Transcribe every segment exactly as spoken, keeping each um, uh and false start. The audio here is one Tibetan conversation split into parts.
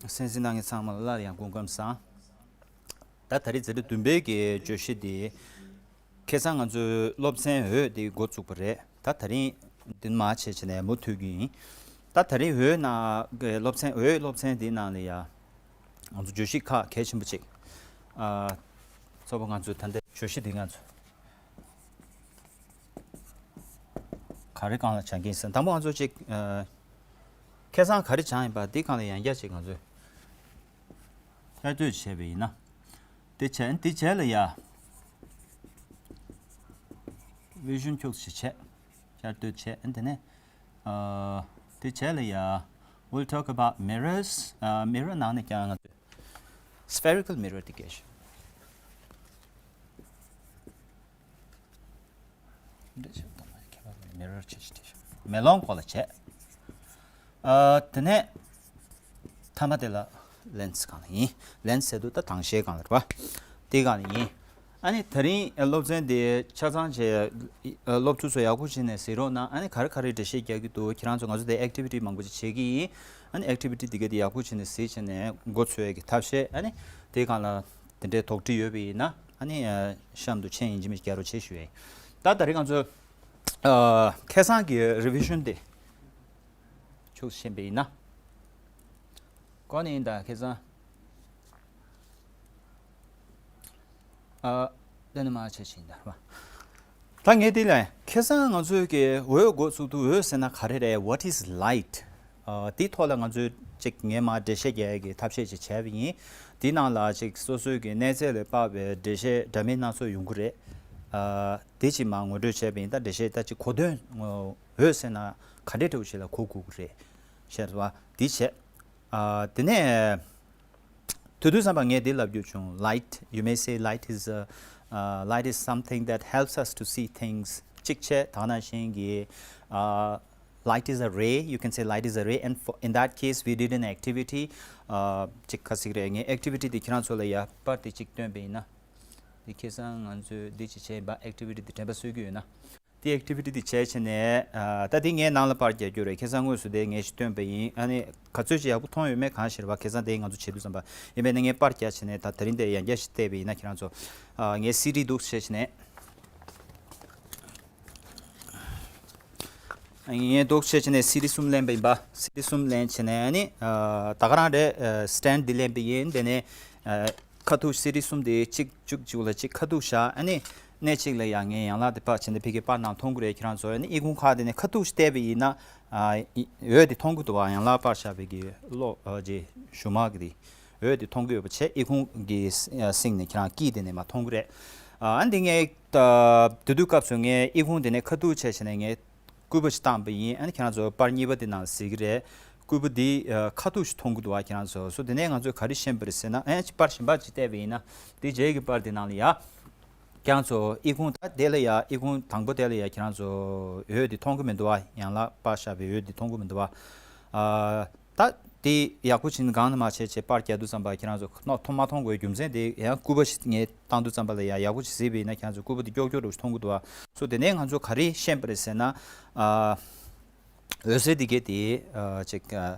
གསན་གཟིགས་གནང་མཁན་ཚང་མ་ལ་སླར་ཡང་སྐུ་ཁམས་བཟང་། ད་ད་རེས་འཛིན་གྲྭ་བདུན་པའི་གི་བརྗོད་གཞི་འདི། ཁ་སང་ང་ཚོའི་སློབ་ཚན་འོད་འདི་འགོ་བཙུགས་པ་རེད། ད་ད་རིང་འདི་མ་བྱས་བྱས་ནས་མུ་མཐུད་ཀྱི་ཡིན། ད་ད་རིང་འོད་ནང་གི་སློབ་ཚན་འོད་སློབ་ཚན་འདི་ནང་ལ་ཡ། ང་ཚོ་བརྗོད་གཞི་ཁག་གལ་ཆེན་པོ་གཅིག་ཨ། གཙོ་བོ་ང་ཚོའི་ད་ལྟའི་བརྗོད་གཞི་འདི་ང་ཚོ་ག་རེ་སྒང་ལ་སྦྱང་གི་ཡིན་ཟེར་ན། དང་པོ་ང་ཚོ་གཅིག་ཨ། ཁ་སང་ག་རེ་སྦྱངས་ཡིན་པ་འདི་སྒང་ལ་ཡང་བསྐྱར་གཅིག་ང་ཚོས་བསྐྱར་ཟློས་བྱས་པ་ཡིན་ན། དེ་བྱས་དེ་རྗེས་ལ་ཡ། བི་ཞུན་ཁྱུག་ཙམ་བྱས། བསྐྱར་ཟློས་བྱས། དེ་ནས་ཨ། དེ་རྗེས་ལ་ཡ། We'll talk about mirrors. ཨ། mirror ནང་ནས་ཀྱང་ང་ཚོས་spherical mirror དེ་སྐད་ཤོད། འདྲ་ཆགས་དང་ཁྱད་པར་མེད། མེ་རོར་ཆེ་ཆེ་དེ་ཤོད། མེ་ལོང་སྐོར་ལ་བྱས། ཨ། དེ་ནས་མཐའ་མ་དེ་ལ་ལེན་སི་སྒང་ལ་ཡིན། ལེན་སི་ཟེར་དུས་ད་དྭངས་ཤེལ་སྒང་ལ་རེད་པ། དེ་སྒང་ལ་ཡིན། ཨ་ནི་ད་རིང་སློབ་ཚན་དེ་ཆ་ཚང་བྱས། སློབ་ཕྲུག་ཚོ་ཡག་པོ་བྱས་ནས་གཟིགས་རོགས་གནང་། ཨ་ནི་ག་རེ་ག་རེ་འགྲེལ་བཤད་རྒྱག་གི་འདུག་ཁྱེད་རང་ཚོ། ང་ཚོ་དེ་ཨེག་ཊི་བི་ཊི་མང་པོ་ཅིག་བྱེད་ཀྱི་ཡིན། ཨ་ནི་ཨེག་ཊི་བི་ཊི་དེ་ག་དེ་ཡག་པོ་བྱས་ནས་གཟིགས་བྱས་ནས་འགོ་ཚུགས་ཡས་ཀྱི་ཐབས་ཤེས། ཨ་ནི་དེ་སྒང་ལ་དེ་འདྲའི་དོགས་འདྲི་ཡོད་པ་ཡིན་ན། ཨ་ནི་གཤམ་དུ་མཆན་ཡིན་གཅིག་མིན་གཅིག་རྒྱག་རོགས་བྱེད་ཞུ་ཡས་ཡིན། ད་ད་རེས་ང་ཚོ་ཨ། ཁ་སང་གི་རི་བི་ཤན་དེ་ཆུག་ཤེས་པ་ཡིན་ན། གོ་ནི་ཡིན་ད་ཁ་སང་། ཨ། དེ་ནི་མ་བྱས་ཤིང་ད་རེད་པ། ད་ངས་དེ་ལ་ཁ་སང་ང་ཚོའི་གི་འོད་འགོ་ཚུགས་དུས་འོད་ཟེར་ན་ག་རེ་རེད། What is light? ཨ། དེའི་ཐོག་ལ་ང་ཚོས་ཅིག་ངས་མར་འགྲེལ་བཤད་རྒྱག་ཡས་ཀྱི་ཐབས་ཤེས་ཅིག་བྱས་པ་ཡིན། དེའི་ནང་ལ་ཅིག་སོ་སོའི་གི་གནས་ཚད་ལ་དཔག་པའི་འགྲེལ་བཤད་འདྲ་མིན་སྣ་ཚོགས་ཡོང་གི་རེད། ཨ། དེ་ཅིག་མར་ངོ་སྤྲོད་བྱས་པ་ཡིན། ད་འགྲེལ་བཤད་ད་ཅིག་གོ་དོན་འོད་ཟེར་ན་ག་འདྲའི་འདྲ་བོ་ཞིག་ལ་གོ་དགོས་ཀྱི་རེད། ཤེས་སོང་བ། དེ་བྱས། ཨ། དེ་ནས་དུས་དུས་བསམ་པ་ངས་འདི་ལབ་རྒྱུ་བྱུང་། Light, you may say light is a, uh, light is something that helps us to see things. གཅིག་བྱས་ད་ནང་བཞིན་གྱི། ཨ། light is a ray, you can say light is a ray, and for, in that case we did an activity. ཨ། གཅིག་ག་ཟིག་རེད། ངས་ཨེག་ཊི་བི་ཊི་དེ་ཁྱེད་རང་ཚོ་ལ་ཡ་པར་དེ་གཅིག་སྟོན་པ་ཡིན་ན། དེ་ཁ་སང་ང་ཚོས་འདི་ཅིག་བྱས་ཡིན་པ། ཨེག་ཊི་བི་ཊི་དེ་དྲན་པ་གསོས་ཀྱི་ཡོད་ན། དེ་ཨེག་ཊི་བི་ཊི་དེ་བྱས་བྱས་ནས། ཨ། ད་དེ་ངས་ནང་ལ་པར་རྒྱག་རྒྱུ་རེད། ཁ་སང་དངོས་སུ་དེ་ངས་ཞིག་སྟོན་པ་ཡིན། ཨ་ནི་ག་ཚོད་ཅིག་ཡག་པོ་མཐོང་ཡོད་མེད་གང་ཤེས་རེད་པ། ཁ་སང་དེ་ང་ཚོ་བྱེད་དུས་ཙམ་པ་ཡིན་པས་ན། ངས་པར་རྒྱག་བྱས་ནས་ད་དེ་རིང་དེ་ཡང་བསྐྱར་ཞིག་བལྟས་པ་ཡིན་ན། ཁྱེད་རང་ཚོ། ཨ། ངས་སི་ཌི་འདུག་བྱས་བྱས་ནས། ངས་འདུག་བྱས་བྱས་ནས་སི་ཌི་གསུམ་ལེན་པ་ཡིན་པ། སི་ཌི་གསུམ་ལེན་བྱས་ནས། ཨ་ནི། ཨ། ད་ག་རང་རེད། ཨ། སི་ཊེན་ཌི་འདི་ལེན་པ་ཡིན། དེ་ནས། ཨ། ཁ་ཐུག་སི་ཌི་གསུམ་དེ་གཅིག་གཅིག་གཅིག་ལ་གཅིག་ཁ་ཐུག་བཞག་ཨ་ནི་གནས་གཅིག་ལ་ཡང་ངས་ཡན་ལག་དེ་པར་བྱས་ནས་ཕ་གིར་པར་ནང་མཐོང་གི་རེད། ཁྱེད་རང་ཚོ། ཨ་ནི་ཨི་ཁུང་ཁག་དེ་ནས་ཁ་ཐུག་བལྟས་པ་ཡིན་ན། ཨ། འོད་དེ་མཐོང་གི་འདུག་བ། ཡན་ལག་པར་བཞག་པའི་གི་གློག་ཨ། ཅེ་གཞུ་མ་གི་དེ་འོད་དེ་མཐོང་གི་ཡོད་པ་བྱས། ཨི་ཁུང་གི་གསེང་ནས་ཁྱེད་རང་དཀྱིལ་དེ་ནས་མར་མཐོང་གི་རེད། ཨ། འདི་ངས་ད་དེ་དུས་སྐབས་སུ་ངས་ཨི་ཁུང་དེ་ནས་ཁ་ཐུག་བྱས་བྱས་ནས་ངས་སྐུད་པ་ཞིག་བཏང་པ་ཡིན། ཨ་ནི་ཁྱེད་རང་ཚོ་པར་གཉིས་པ་དེ་ནང་གཟིགས་ཀྱི་རེད། སྐུད་པ་འདི་ཁ་ཐུག་ཞིག་མཐོང་གི་འདུག་བ། ཁྱེད་རང་ཚོ། སོ་དེ་ནས་ང་ཚོས་ག་རེ་ཤེས་པ་རེད་ཟེར་ན། ཨ་ནི་པར་གཞན་པ་ཅིག་བལྟས་པ་ཡིན་ན། དེ་རྗེས་ཀྱི་པར་དེ་ནང་ལ་ཡ། ཁྱེད་རང་ཚོ་ཨི་ཁུང་ད་དེ་ལ་ཡ། ཨི་ཁུང་དང་པོ་དེ་ལ་ཡ་ཁྱེད་རང་ཚོ་འོད་དེ་མཐོང་གི་མི་འདུག་བ། ཡན་ལག་པར་བཞག་པའི་འོད་དེ་མཐོང་གི་མི་འདུག་བ། ཨ། ད་དེ་ཡག་པོ་བྱས་ནས་སྒང་ནས་མར་བྱས་བྱས་པར་རྒྱག་དུས་ཙམ་པ་ཁྱེད་རང་ཚོ་མཐོང་མ་མཐོང་དགོས་རྒྱུ་མཚན་དེ་ཡང་སྐུད་པ་ཞིག་ངས་བཏང་དུས་ཙམ་པ་ལ་ཡ་ཡག་པོ་ཞིག་གཟིགས་པ་ཡིན་ན། ཁྱེད་རང་ཚོ་སྐུད་པ་དེ་ཀྱོག་ཀྱོག་འདྲ་བོ་ཞིག་མཐོང་གི་འདུག་བ། སོ་དེ་ནས་ང་ཚོ་ག་རེ་ཤེས་པ་རེད་ཟེར་ན། ཨ། འོད་ཟེར་འདི་གས་དེ། ཨ། ཅིག་ཨ།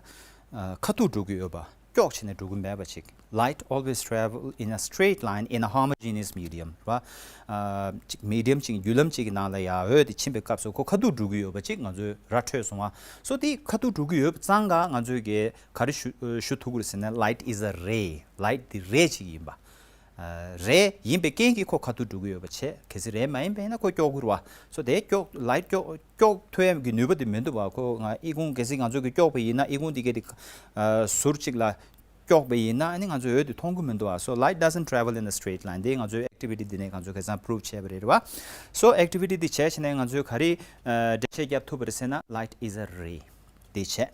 ཨ། ཁ་ཐུག་འགྲོ་གི་ཡོད་པ། ཀྱོག་བྱས་ནས་འགྲོ་གི་མེད་པ་ཅིག Light always travel in a straight line in a homogeneous medium. རེད་བ། ཨ། ཅིག་མི་ཌི་ཡམ་ཅིག་བརྒྱུད་ལམ་ཅིག་གི་ནང་ལ་ཡ་འོད་དེ་ཕྱིན་པའི་སྐབས་སུ་ཁོ་ཁ་ཐུག་འགྲོ་གི་ཡོད་པ་ཅིག་ང་ཚོས་ར་འཕྲོད་སོང་བ། སོ་དེ་ཁ་ཐུག་འགྲོ་གི་ཡོད་པ་ཙང་ཀ་ང་ཚོས་གི་ག་རེ་ཞུ་ཞུ་ཐུབ་ཀྱི་རེད་ཟེར་ན། Light is a ray. ལའིཊ་དེ་རེ་ཅིག་ཡིན་པ། ཨ། རེ་ཡིན་པའི་རྐྱེན་གྱིས་ཁོ་ཁ་ཐུག་འགྲོ་གི་ཡོད་པ་བྱས། གལ་སྲིད་རེ་མ་ཡིན་པ་ཡིན་ན་ཁོ་ཀྱོག་གི་རེད་བ། སོ་དེ་ཀྱོག་ལའིཊ་ཀྱོག་ཀྱོག་ཐུབ་ཡས་ཀྱི་ནུས་པ་དེ་མི་འདུག་བ། ཁོ་ང་ཨི་ཁུང་གལ་སྲིད་ང་ཚོ་གི་ཀྱོག་པ་ཡིན་ན། ཨི་ཁུང་དེ་གས་དེ། ཨ། ཟུར་གཅིག་ལ་ཀྱོག་པ་ཡིན་ན། ཨ་ནི་ང་ཚོས་འོད་དེ་མཐོང་གི་མི་འདུག་བ། So light doesn't travel in a straight line. དེ་ང་ཚོའི་ཨེག་ཊི་བི་ཊི་འདི་ནས་ང་ཚོས་ཁ་སང་པུ་རུབ་བྱས་པ་རེད་བ། So ཨེག་ཊི་བི་ཊི་འདི་བྱས་བྱས་ནས་ང་ཚོས་ག་རེ། ཨ། འགྲེལ་བཤད་རྒྱབ་ཐུབ་པ་རེད་ཟེར་ན། Light is a ray. དེ་བྱས།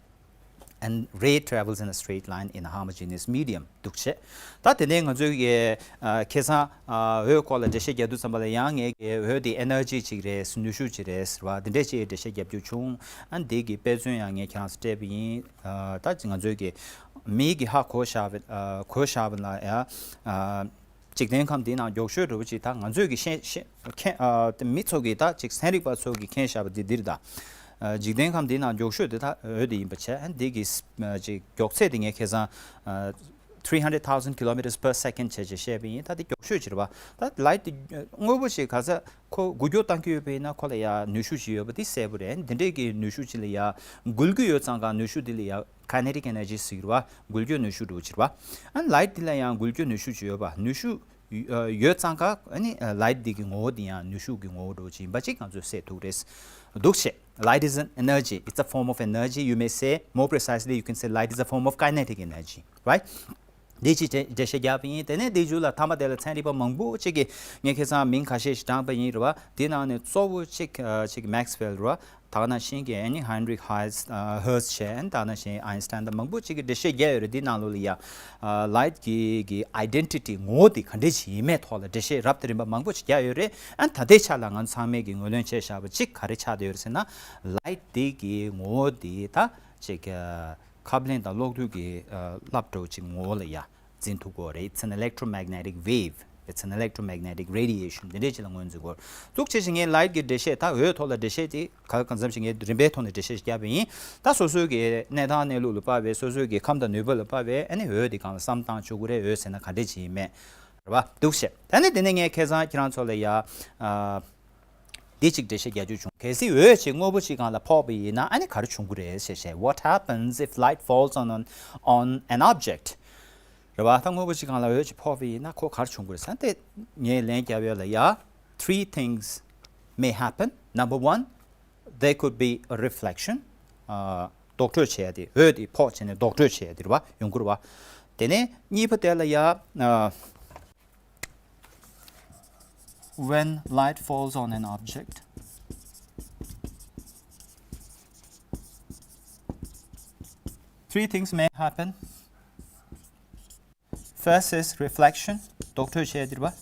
And ray travels in a straight line in a homogeneous medium. འདུག་བྱས། ད་དེ་ནས་ང་ཚོའི་གི། ཨ། ཁ་སང་། ཨ། འོད་སྐོར་ལ་འགྲེལ་བཤད་རྒྱག་དུས་ཙམ་པ་ལ་ཡང་ངས་གི་འོད་དེ་ཨེ་ནར་ཇི་ཅིག་རེད། ནུས་ཤུགས་ཅིག་རེད་ཟེར་བ་འདི་འདྲས་ཅིག་འགྲེལ་བཤད་རྒྱབ་རྒྱུ་བྱུང་། ཨ། འདི་གི་དཔེ་མཚོན་ཡང་ངས་ཁྱེད་རང་ཚོ་སྤྲད་པ་ཡིན། ཨ། ད་ང་ཚོའི་གི་མིག་གིས་ཧ་གོ་བཞག་པ། ཨ། གོ་བཞག་པ་ལ་ཡ། ཨ། འཇིག་རྟེན་ཁམས་འདི་ནང་མགྱོགས་ཤོས་འདྲ་བོ་ཅིག་ད་ང་ཚོས་གི་ཤེས་ཤེས་མཁྱེན། ཨ། དེ་མི་ཚོ་གི་ད་ཅིག་ཚན་རིག་པ་ཚོ་གི་མཁྱེན་བཞག་པ་འདི་འདིར་ད། འཇིག་རྟེན་ཁམས་འདི་ནང་མགྱོགས་ཤོས་དེ་ད་འོད་དེ་ཡིན་པ་བྱས། ཨ་འདི་གི་ཅིག་མགྱོགས་ཚད་དེ་ངས་ཁ་སང་three hundred thousand kilometers per second བྱས་བྱས་བཤད་པ་ཡིན། ད་དེ་མགྱོགས་ཤོས་ཅིག་རེད་བ། ད་light དེ་དངོས་པོ་ཞིག་ག་ས་ཁོ་འགུལ་སྐྱོད་བཏང་གི་ཡོད་པ་ཡིན་ན་ཁོ་ལ་ཡ་ནུས་ཤུགས་ཅིག་ཡོད་པ་དེ་གསལ་པོ་རེད། འདི་འདྲས་ཀྱི་ནུས་ཤུགས་ཅིག་ལ་ཡ་འགུལ་གྱི་ཡོད་ཙང་ག་ནུས་ཤུགས་དེ་ལ་ཡ་kinetic energy ཟེར་གྱི་རེད་བ། འགུལ་སྐྱོད་ནུས་ཤུགས་འདྲ་བོ་ཅིག་རེད་བ། ཨ་light དེ་ལ་ཡང་འགུལ་སྐྱོད་ནུས་ཤུགས་ཅིག་ཡོད་པ། ནུས་ཤུགས་ཡོད་ཙང་ཀ་ཨ་ནི་light འདི་གི་ངོ་བོ་འདི་ཡང་ནུས་ཤུགས་ཀྱི་ངོ་བོ་འདྲ་བོ་ཅིག་ཡིན་པ་ཅིག་ང་ཚོས་གསལ་ཐུབ་རེད། འདུག་བྱས། Light is an energy. It's a form of energy. You may say, more precisely, you can say light is a form of kinetic energy, right? འདི་ཅིག་འགྲེལ་བཤད་རྒྱག་པ་ཡིན། དེ་ནས་འདི་རྒྱུད་ལ་མཐའ་མ་དེ་ལ་ཚན་རིག་པ་མང་པོ་ཅིག་གིས་ངས་ཁ་སང་མིང་ཁ་ཤས་ཤིག་བགྲངས་པ་ཡིན་རེད་བ། དེ་ནང་ནས་གཙོ་བོ་ཅིག་ཅིག་Maxwell རེད་བ། ད་ག་ནང་བཞིན་གྱི་ཨ་ནི་Heinrich Hertz བྱས། ད་ག་ནང་བཞིན་Einstein དང་མང་པོ་ཅིག་གིས་འགྲེལ་བཤད་རྒྱག་ཡོད་རེད། འདི་ནང་ལོགས་ལ་ཡ་light གི་གི་identity ངོ་བོ་དེ་ག་འདྲས་ཞིག་ཡིན་མེད་ཐོག་ལ་འགྲེལ་བཤད་རབ་དང་རིམ་པ་མང་པོ་ཅིག་རྒྱག་ཡོད་རེད། ཨ་ད་ལྟའི་ཆ་ལ་ང་ཚོ་ཚང་མས་ཀྱི་ངོས་ལེན་བྱས་བཞག་པ་ཅིག་ག་རེ་ཆགས་བསྡད་ཡོད་རེད་ཟེར་ན། light དེ་གི་ངོ་བོ་དེ་ད་ཅིག་ཁབ་ལེན་དང་གློག་རྡུལ་གྱི་རླབས་འདྲ་བོ་ཅིག་ངོ་བོ་ལ་ཡ་འཛིན་ཐུབ་ཀྱི་ཡོད་རེད། It's an electromagnetic wave. It's an electromagnetic radiation. འདི་འདྲས་ཅིག་ལ་ངོས་འཛིན་དགོས། འདུག་བྱས་ཤིང་ངས་light གི་འགྲེལ་བཤད་ད་འོད་ཐོག་ལ་འགྲེལ་བཤད་དེ་ག་གང་འཚམ་ཞིག་ངས་རིམ་པའི་ཐོག་ནས་འགྲེལ་བཤད་ཞིག་བརྒྱབ་པ་ཡིན། ད་སོ་སོའི་གི་གནས་སྟངས་གནས་ལུགས་ལ་དཔག་པའི། སོ་སོའི་གི་ཁམས་དང་ནུས་པ་ལ་དཔག་པའི་ཨ་ནི་འོད་དེ་སྒང་ལ་བསམ་བཏང་བཅུག་གི་རེད། འོད་ཟེར་ན་ག་འདྲས་ཅིག་ཡིན་མེད་རེད་བ། འདུག་བྱས། ད་ནི་དེ་ནས་ངས་ཁ་སང་ཁྱེད་རང་ཚོ་ལ་ཡ་ཨ་འདི་གཅིག་འགྲེལ་བཤད་རྒྱག་རྒྱུ་བྱུང་། གལ་སྲིད་འོད་ཅིག་དངོས་པོ་ཅིག་སྒང་ལ་ཕོག་པ་ཡིན་ན་ཨ་ནི་ག་རེ་བྱུང་གི་རེད་ཟེར་བཤད། What happens if light falls on an, on an object? རེད་བ། ད་དངོས་པོ་ཅིག་སྒང་ལ་འོད་ཅིག་ཕོག་པ་ཡིན་ན་ཁོ་ག་རེ་བྱུང་གི་རེད་ཟེར་ན། དེ་ངས་ལན་རྒྱབ་ཡོད་ལ་ཡ། Three things may happen. Number one, there could be a reflection. ཨ་རྡོག་བགྲོད་བྱས་ཏེ། འོད་དེ་ཕོག་བྱས་ནས་རྡོག་བགྲོད་བྱས་ཏེ་རེད་བ། ཡོང་གི་རེད་བ། དེ་ནས་གཉིས་པ་དེ་ལ་ཡ་ཨ། When light falls on an object, three things may happen. First is reflection. རྡོག་བགྲོད་བྱས་ཏེ་རེད་བ།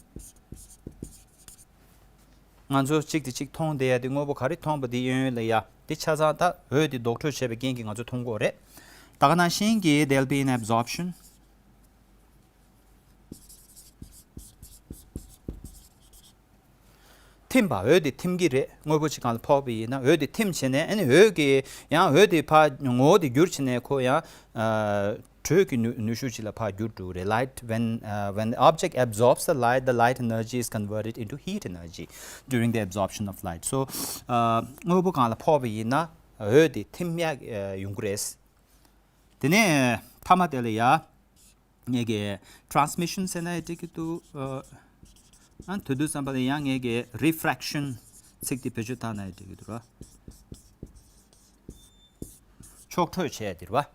ང་ཚོ་གཅིག་དེ་གཅིག་མཐོང་བསྡད་ཡ་དེ་དངོས་པོ་ག་རེ་མཐོང་པ་དེ་ཡོད་ཡོད་ལ་ཡ། དེ་ཆ་ཚང་ད་འོད་དེ་རྡོག་བགྲོད་བྱས་པའི་རྐྱེན་གྱིས་ང་ཚོ་མཐོང་གི་ཡོད་རེད། ད་ག་ནང་བཞིན་གྱི་there'll be an absorption. ཐིམ་པ། འོད་དེ་ཐིམ་གྱི་རེད། དངོས་པོ་ཅིག་སྒང་ལ་ཕོག་པ་ཡིན་ན་འོད་དེ་ཐིམ་བྱས་ནས། ཨ་ནི་འོད་ཀྱི་ཡང་འོད་དེ་ཕར་ངོ་བོ་དེ་འགྱུར་བྱས་ནས་ཁོ་ཡང་ཨ་དྲོད་ཀྱི་ནུས་ནུས་ཤུགས་ཅིག་ལ་ཕར་འགྱུར་འགྲོ་གི་རེད། Light, when, uh, when the object absorbs the light, the light energy is converted into heat energy during the absorption of light. So, uh, དངོས་པོ་སྒང་ལ་ཕོག་པ་ཡིན་ན་འོད་དེ་ཐིམ་ཡག་ཡོང་གི་རེད། དེ་ནས་མཐའ་མ་དེ་ལ་ཡ། ངས་ཀྱི་transmission ཟེར་ན་ཡང་འགྲིག་གི་འདུག་ཨ་དེ་དུས་ཙམ་པ་ལ་ཡང་ངས་ཀྱི་refraction ཚིག་དེ་བེད་སྤྱོད་བཏང་ན་ཡང་འགྲིག་གི་འདུག་ར། ཕྱོགས་བགྲོད་བྱས་དེ་རེད་བ།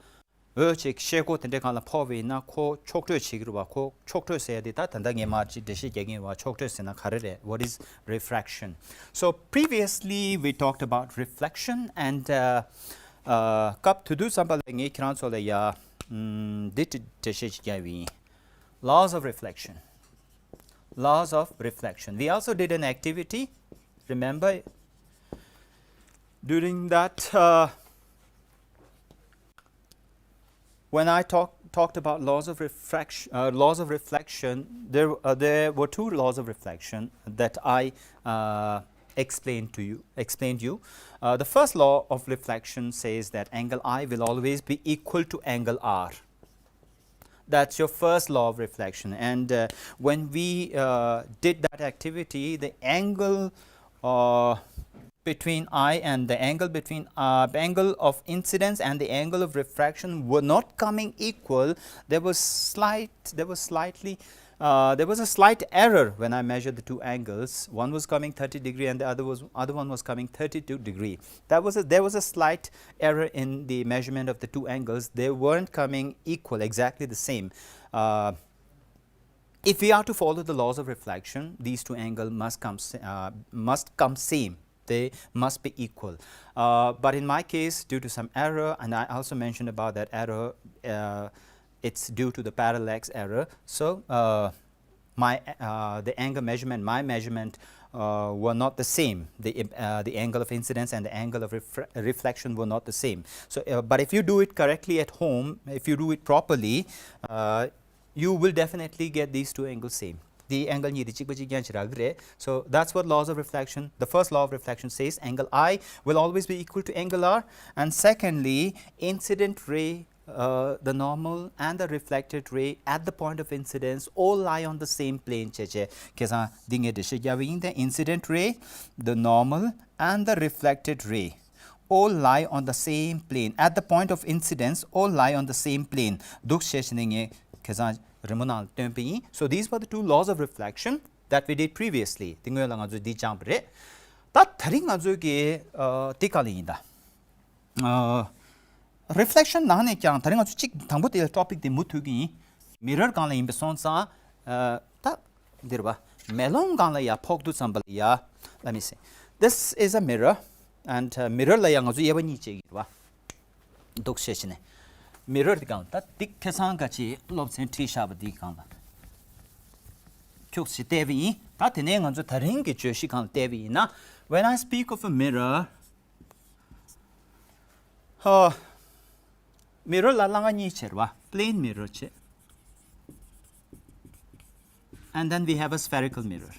འོད་ཅིག་ཤེལ་སྒོ་དེ་འདྲའི་སྒང་ལ་ཕོག་པ་ཡིན་ན་ཁོ་ཕྱོགས་བགྲོད་བྱེད་ཀྱི་རེད་བ། ཁོ་ཕྱོགས་བགྲོད་ཟེར་ཡ་དེ་ད་ད་ལྟ་ངས་མར་ཅིག་འགྲེལ་བཤད་རྒྱག་གི་ཡིན་བ། ཕྱོགས་བགྲོད་ཟེར་ན་ག་རེ་རེད། What is refraction? So previously we talked about reflection and, uh, uh, སྐབས་དེ་དུས་ཙམ་པ་ལ་ངས་ཁྱེད་རང་ཚོ་ལ་ཡ། ཨམ། འདི་འགྲེལ་བཤད་ཅིག་རྒྱག་པ་ཡིན། Laws of reflection. Laws of reflection. We also did an activity. Remember, during that, uh, when I talk, talked about laws of refraction, uh, laws of reflection, there, uh, there were two laws of reflection that I, uh, explained to you. Explained you. Uh, the first law of reflection says that angle I will always be equal to angle R. That's your first law of reflection. And, uh, when we, uh, did that activity, the angle, uh, between I and the angle between, uh, angle of incidence and the angle of refraction were not coming equal. There was slight, there was slightly, uh, there was a slight error when I measured the two angles. One was coming thirty degree and the other was, other one was coming thirty-two degree. That was a, there was a slight error in the measurement of the two angles. They weren't coming equal, exactly the same. Uh, if we are to follow the laws of reflection, these two angles must come sa-, uh, must come same. They must be equal. Uh, but in my case, due to some error, and I also mentioned about that error, uh, it's due to the parallax error. So, uh, my, uh, the angle measurement, my measurement, uh, were not the same. The, uh, the angle of incidence and the angle of refra-, reflection were not the same. So, uh, but if you do it correctly at home, if you do it properly, uh, you will definitely get these two angles same. དེའི་angle གཉིས་དེ་གཅིག་པ་གཅིག་རྐྱང་ཞིག་རག་གི་རེད། So that's what laws of reflection, the first law of reflection says, angle I will always be equal to angle R, and secondly, incident ray, uh, the normal and the reflected ray at the point of incidence all lie on the same plane བྱས་བྱས། ཁ་སང་འདི་ངས་འགྲེལ་བཤད་བརྒྱབ་པ་ཡིན། The incident ray, the normal and the reflected ray all lie on the same plane. At the point of incidence, all lie on the same plane. འདུག་བྱས་བྱས་ནས་ངས་ཁ་སང་རི་མོ་ནང་ལ་སྟོན་པ་ཡིན། So these were the two laws of reflection that we did previously. དེ་སྔོན་ལ་ང་ཚོས་འདི་སྦྱངས་པ་རེད། ད་དེ་རིང་ང་ཚོས་ཀྱི་ཨ་འདི་ག་ལ་ཡིན་ད། ཨ་reflection ནང་ནས་ཀྱང་དེ་རིང་ང་ཚོ་གཅིག་དང་པོ་དེ་ལ་topic དེ་མུ་མཐུད་ཀྱི་ཡིན། Mirror སྒང་ལ་ཡིན་པ་སོང་ཙང་ཨ་ད་འདིར་བ་མེ་ལོང་སྒང་ལ་ཡ་ཕོག་དུས་ཙམ་པ་ལ་ཡ། Let me see. This is a mirror, and uh, mirror ལ་ཡ་ང་ཚོ་དབྱེ་བ་གཉིས་བྱེད་ཀྱི་རེད་བ། འདུག་བྱས་བྱས་ནས་mirror དེ་སྒང་ད་ཏིག་ཁ་སང་ག་ཅིག་སློབ་ཚན་ཁྲིད་བཞག་པ་དེའི་སྒང་ལ་ཁྱུག་ཅིག་བལྟས་པ་ཡིན། ད་དེ་ནས་ང་ཚོ་དེ་རིང་གི་བརྗོད་གཞི་སྒང་ལ་བལྟས་པ་ཡིན་ན། When I speak of a mirror, ཨ། mirror ལ་ལ་ང་གཉིས་བྱེད་རེད་བ། Plane mirror བྱེད། And then we have a spherical mirror.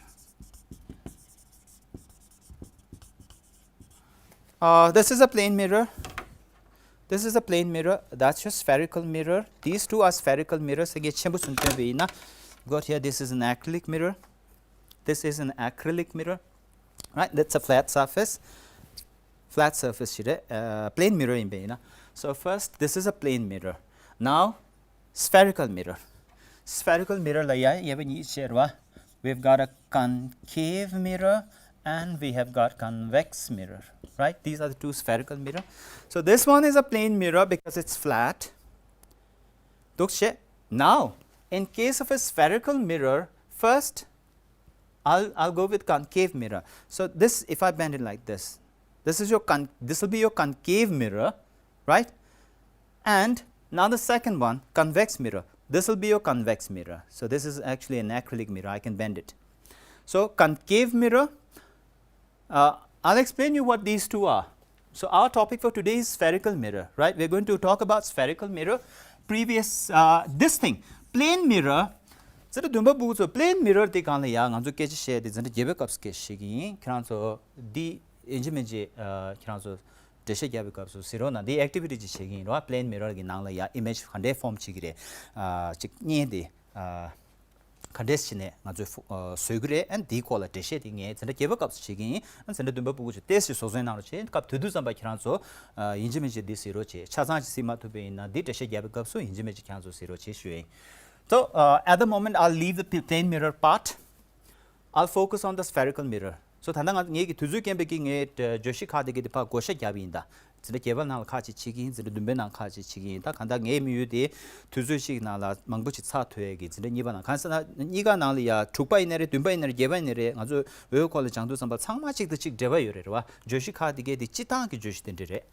Uh, this is a plane mirror. This is a plane mirror. That's your spherical mirror. These two are spherical mirrors. ངས་ཆེན་པོ་གསུམ་སྟོན་པ་ཡིན་ན། Got here, this is an acrylic mirror. This is an acrylic mirror. Right? That's a flat surface. Flat surface ཞིག་རེད། ཨ། plane mirror ཡིན་པ་ཡིན་ན། So first, this is a plane mirror. Now, spherical mirror. Spherical mirror ལ་ཡ་དབྱེ་བ་གཉིས་བྱེད་རེད་བ། We've got a concave mirror and we have got convex mirror. Right? These are the two spherical mirror. So this one is a plane mirror because it's flat. འདུག་བྱས། Now, in case of a spherical mirror, first, I'll, I'll go with concave mirror. So this, if I bend it like this, this is your con-, this will be your concave mirror, right? And now the second one, convex mirror. This will be your convex mirror. So this is actually an acrylic mirror. I can bend it. So concave mirror, uh, I'll explain you what these two are. So our topic for today is spherical mirror, right? We're going to talk about spherical mirror. Previous, uh, this thing, plane mirror. ཟེར་དུས་བདུན་པ་ཕྲུ་གུ་ཚོ་plane mirror དེ་སྒང་ལ་ཡ་ང་ཚོ་སྐད་ཆ་བཤད་དེ་འཛིན་གྲྭ་བརྒྱད་པའི་སྐབས་སུ་སྐད་ཆ་བཤད་ཀྱི་ཡིན། ཁྱེད་རང་ཚོ་འདི་ཡིན་གཅིག་མིན་གཅིག་ཨ། ཁྱེད་རང་ཚོ་འགྲེལ་བཤད་རྒྱབ་པའི་སྐབས་སུ་གཟིགས་རོགས་གནང་། འདི་activity ཅིག་བྱེད་ཀྱི་ཡིན་རེད་བ། plane mirror གི་ནང་ལ་ཡ་image ག་འདྲས་form བྱེད་ཀྱི་རེད། ཨ། ཅིག་བརྙན་དེ་ཨ། ག་འདྲས་བྱས་ནས་ང་ཚོས་ཨ། བཟོ་གི་རེད། ཨ། འདིའི་སྐོར་ལ་འགྲེལ་བཤད་དེ་ངས་འཛིན་གྲྭ་བརྒྱད་པའི་སྐབས་སུ་བྱེད་ཀྱི་ཡིན། ཨ། འཛིན་གྲྭ་བདུན་པ་ཕྲུ་གུ་ཚོས་ཏོག་ཙམ་བཟོ་ཚོད་གནང་རོགས་བྱེད། སྐབས་དེ་དུས་ཙམ་པ་ཁྱེད་རང་ཚོ་ཨ། ཡིན་གཅིག་མིན་གཅིག་འདི་གཟིགས་རོགས་བྱེད། ཆ་ཚང་ཅིག་གཟིགས་མ་ཐུབ་པ་ཡིན་ན་འདི་འགྲེལ་བཤད་རྒྱབ་པའི་སྐབས་སུ་ཡིན་གཅིག་མིན་གཅིག་ཁྱེད་རང་ཚོ་གཟིགས་རོགས་བྱེད་ཞུ་ཡིན། So, uh, at the moment, I'll leave the pl- plane mirror part. I'll focus on the spherical mirror. So, ད་ལྟ་ང་ངེད་ཀྱི་དུས་ཚོད་རྐྱེན་པས་ཀྱིས་ངས་ཨ། བརྗོད་གཞི་ཁག་དེ་གའི་དེ་ཕར་བགོ་བཤའ་བརྒྱབ་པ་ཡིན་ད། འཛིན་གྲྭ་བརྒྱད་པ་ནང་ལ་ཁག་ཅིག་བྱེད་ཀྱི་ཡིན། འཛིན་གྲྭ་བདུན་པའི་ནང་ཁག་ཅིག་བྱེད་ཀྱི་ཡིན། ད་གང་ལྟར་ངའི་དམིགས་ཡུལ་དེ་དུས་ཚོད་གཅིག་ནང་ལ་མང་པོ་ཞིག་ཚར་ཐུབ་ཡས་ཀྱི་འཛིན་གྲྭ་གཉིས་པ་ནང་། གང་ཟེར་ན་གཉིས་ཀ་ནང་ལ་ཡ་དྲུག་པ་ཡིན་ནའི་རེད། བདུན་པ་ཡིན་ནའི་རེད། བརྒྱད་པ་ཡིན་ནའི་རེད། ང་ཚོས་འོས་སྐོར་ལ་སྦྱང་དུས་ཙམ་པ་ཚང་མ་གཅིག་དང་གཅིག་འབྲེལ་བ་ཡོད་རེད། རེད་བ། བརྗོད་གཞི་ཁག་དེ་གའི་དེ་སྤྱིར་བཏང་གི་བརྗོད་གཞི་དེ་འདྲ་རེད།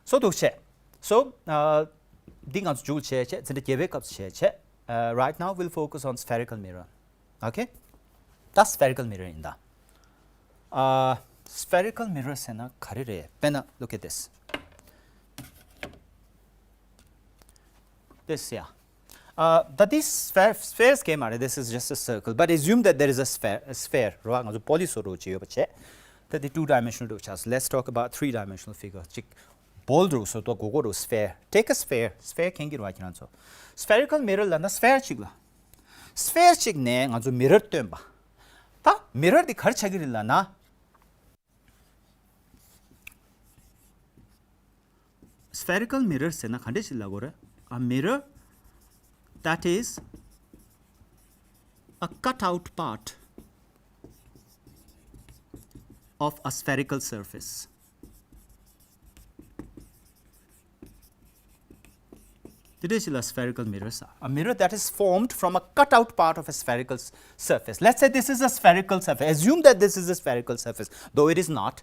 So, འདུག་བྱས། So, ཨ། འདི་ང་ཚོ་མཇུག་བྱས་བྱས། འཛིན་གྲྭ་བརྒྱད་པའི་སྐབས་སུ་བྱས་བྱས། Uh, right now we'll focus on spherical mirror. Okay? ད་spherical mirror ཡིན་ད། ཨ། spherical mirror ཟེར་ན་ག་རེ་རེད། དཔེར་ན་look at this. This, yeah. Uh, ད་འདི་sphere, sphere གང་ཡང་མ་རེད། This is just a circle. But assume that there is a sphere, a sphere རེད་བ། ང་ཚོ་པོ་ལི་བཟོ་འདྲ་བྱས་ཡོད་པ་བྱས། ད་འདི་two dimensional འདྲ་ཆགས་སོང་། Let's talk about three dimensional figure. ཅིག་ball འདྲ་བཟོ་འདྲ། སྒོར་སྒོར་འདྲ་sphere. Take a sphere. Sphere མཁྱེན་གྱི་རེད་བ་ཁྱེད་རང་ཚོ། Spherical mirror ལབ་ན་sphere གཅིག་ལ། sphere གཅིག་ནས་ང་ཚོ་mirror སྟོན་པ། ད་mirror འདི་ག་རེ་ཆགས་ཀྱི་རེད་ལབ་ན། Spherical mirror ཟེར་ན་ག་འདྲས་ཞིག་ལབ་དགོས་རེད། A mirror that is a cut out part of a spherical surface. དེ་འདྲས་ཞིག་ལ་spherical mirror ཟེར། A mirror that is formed from a cut out part of a spherical s- surface. Let's say this is a spherical surface. Assume that this is a spherical surface, though it is not.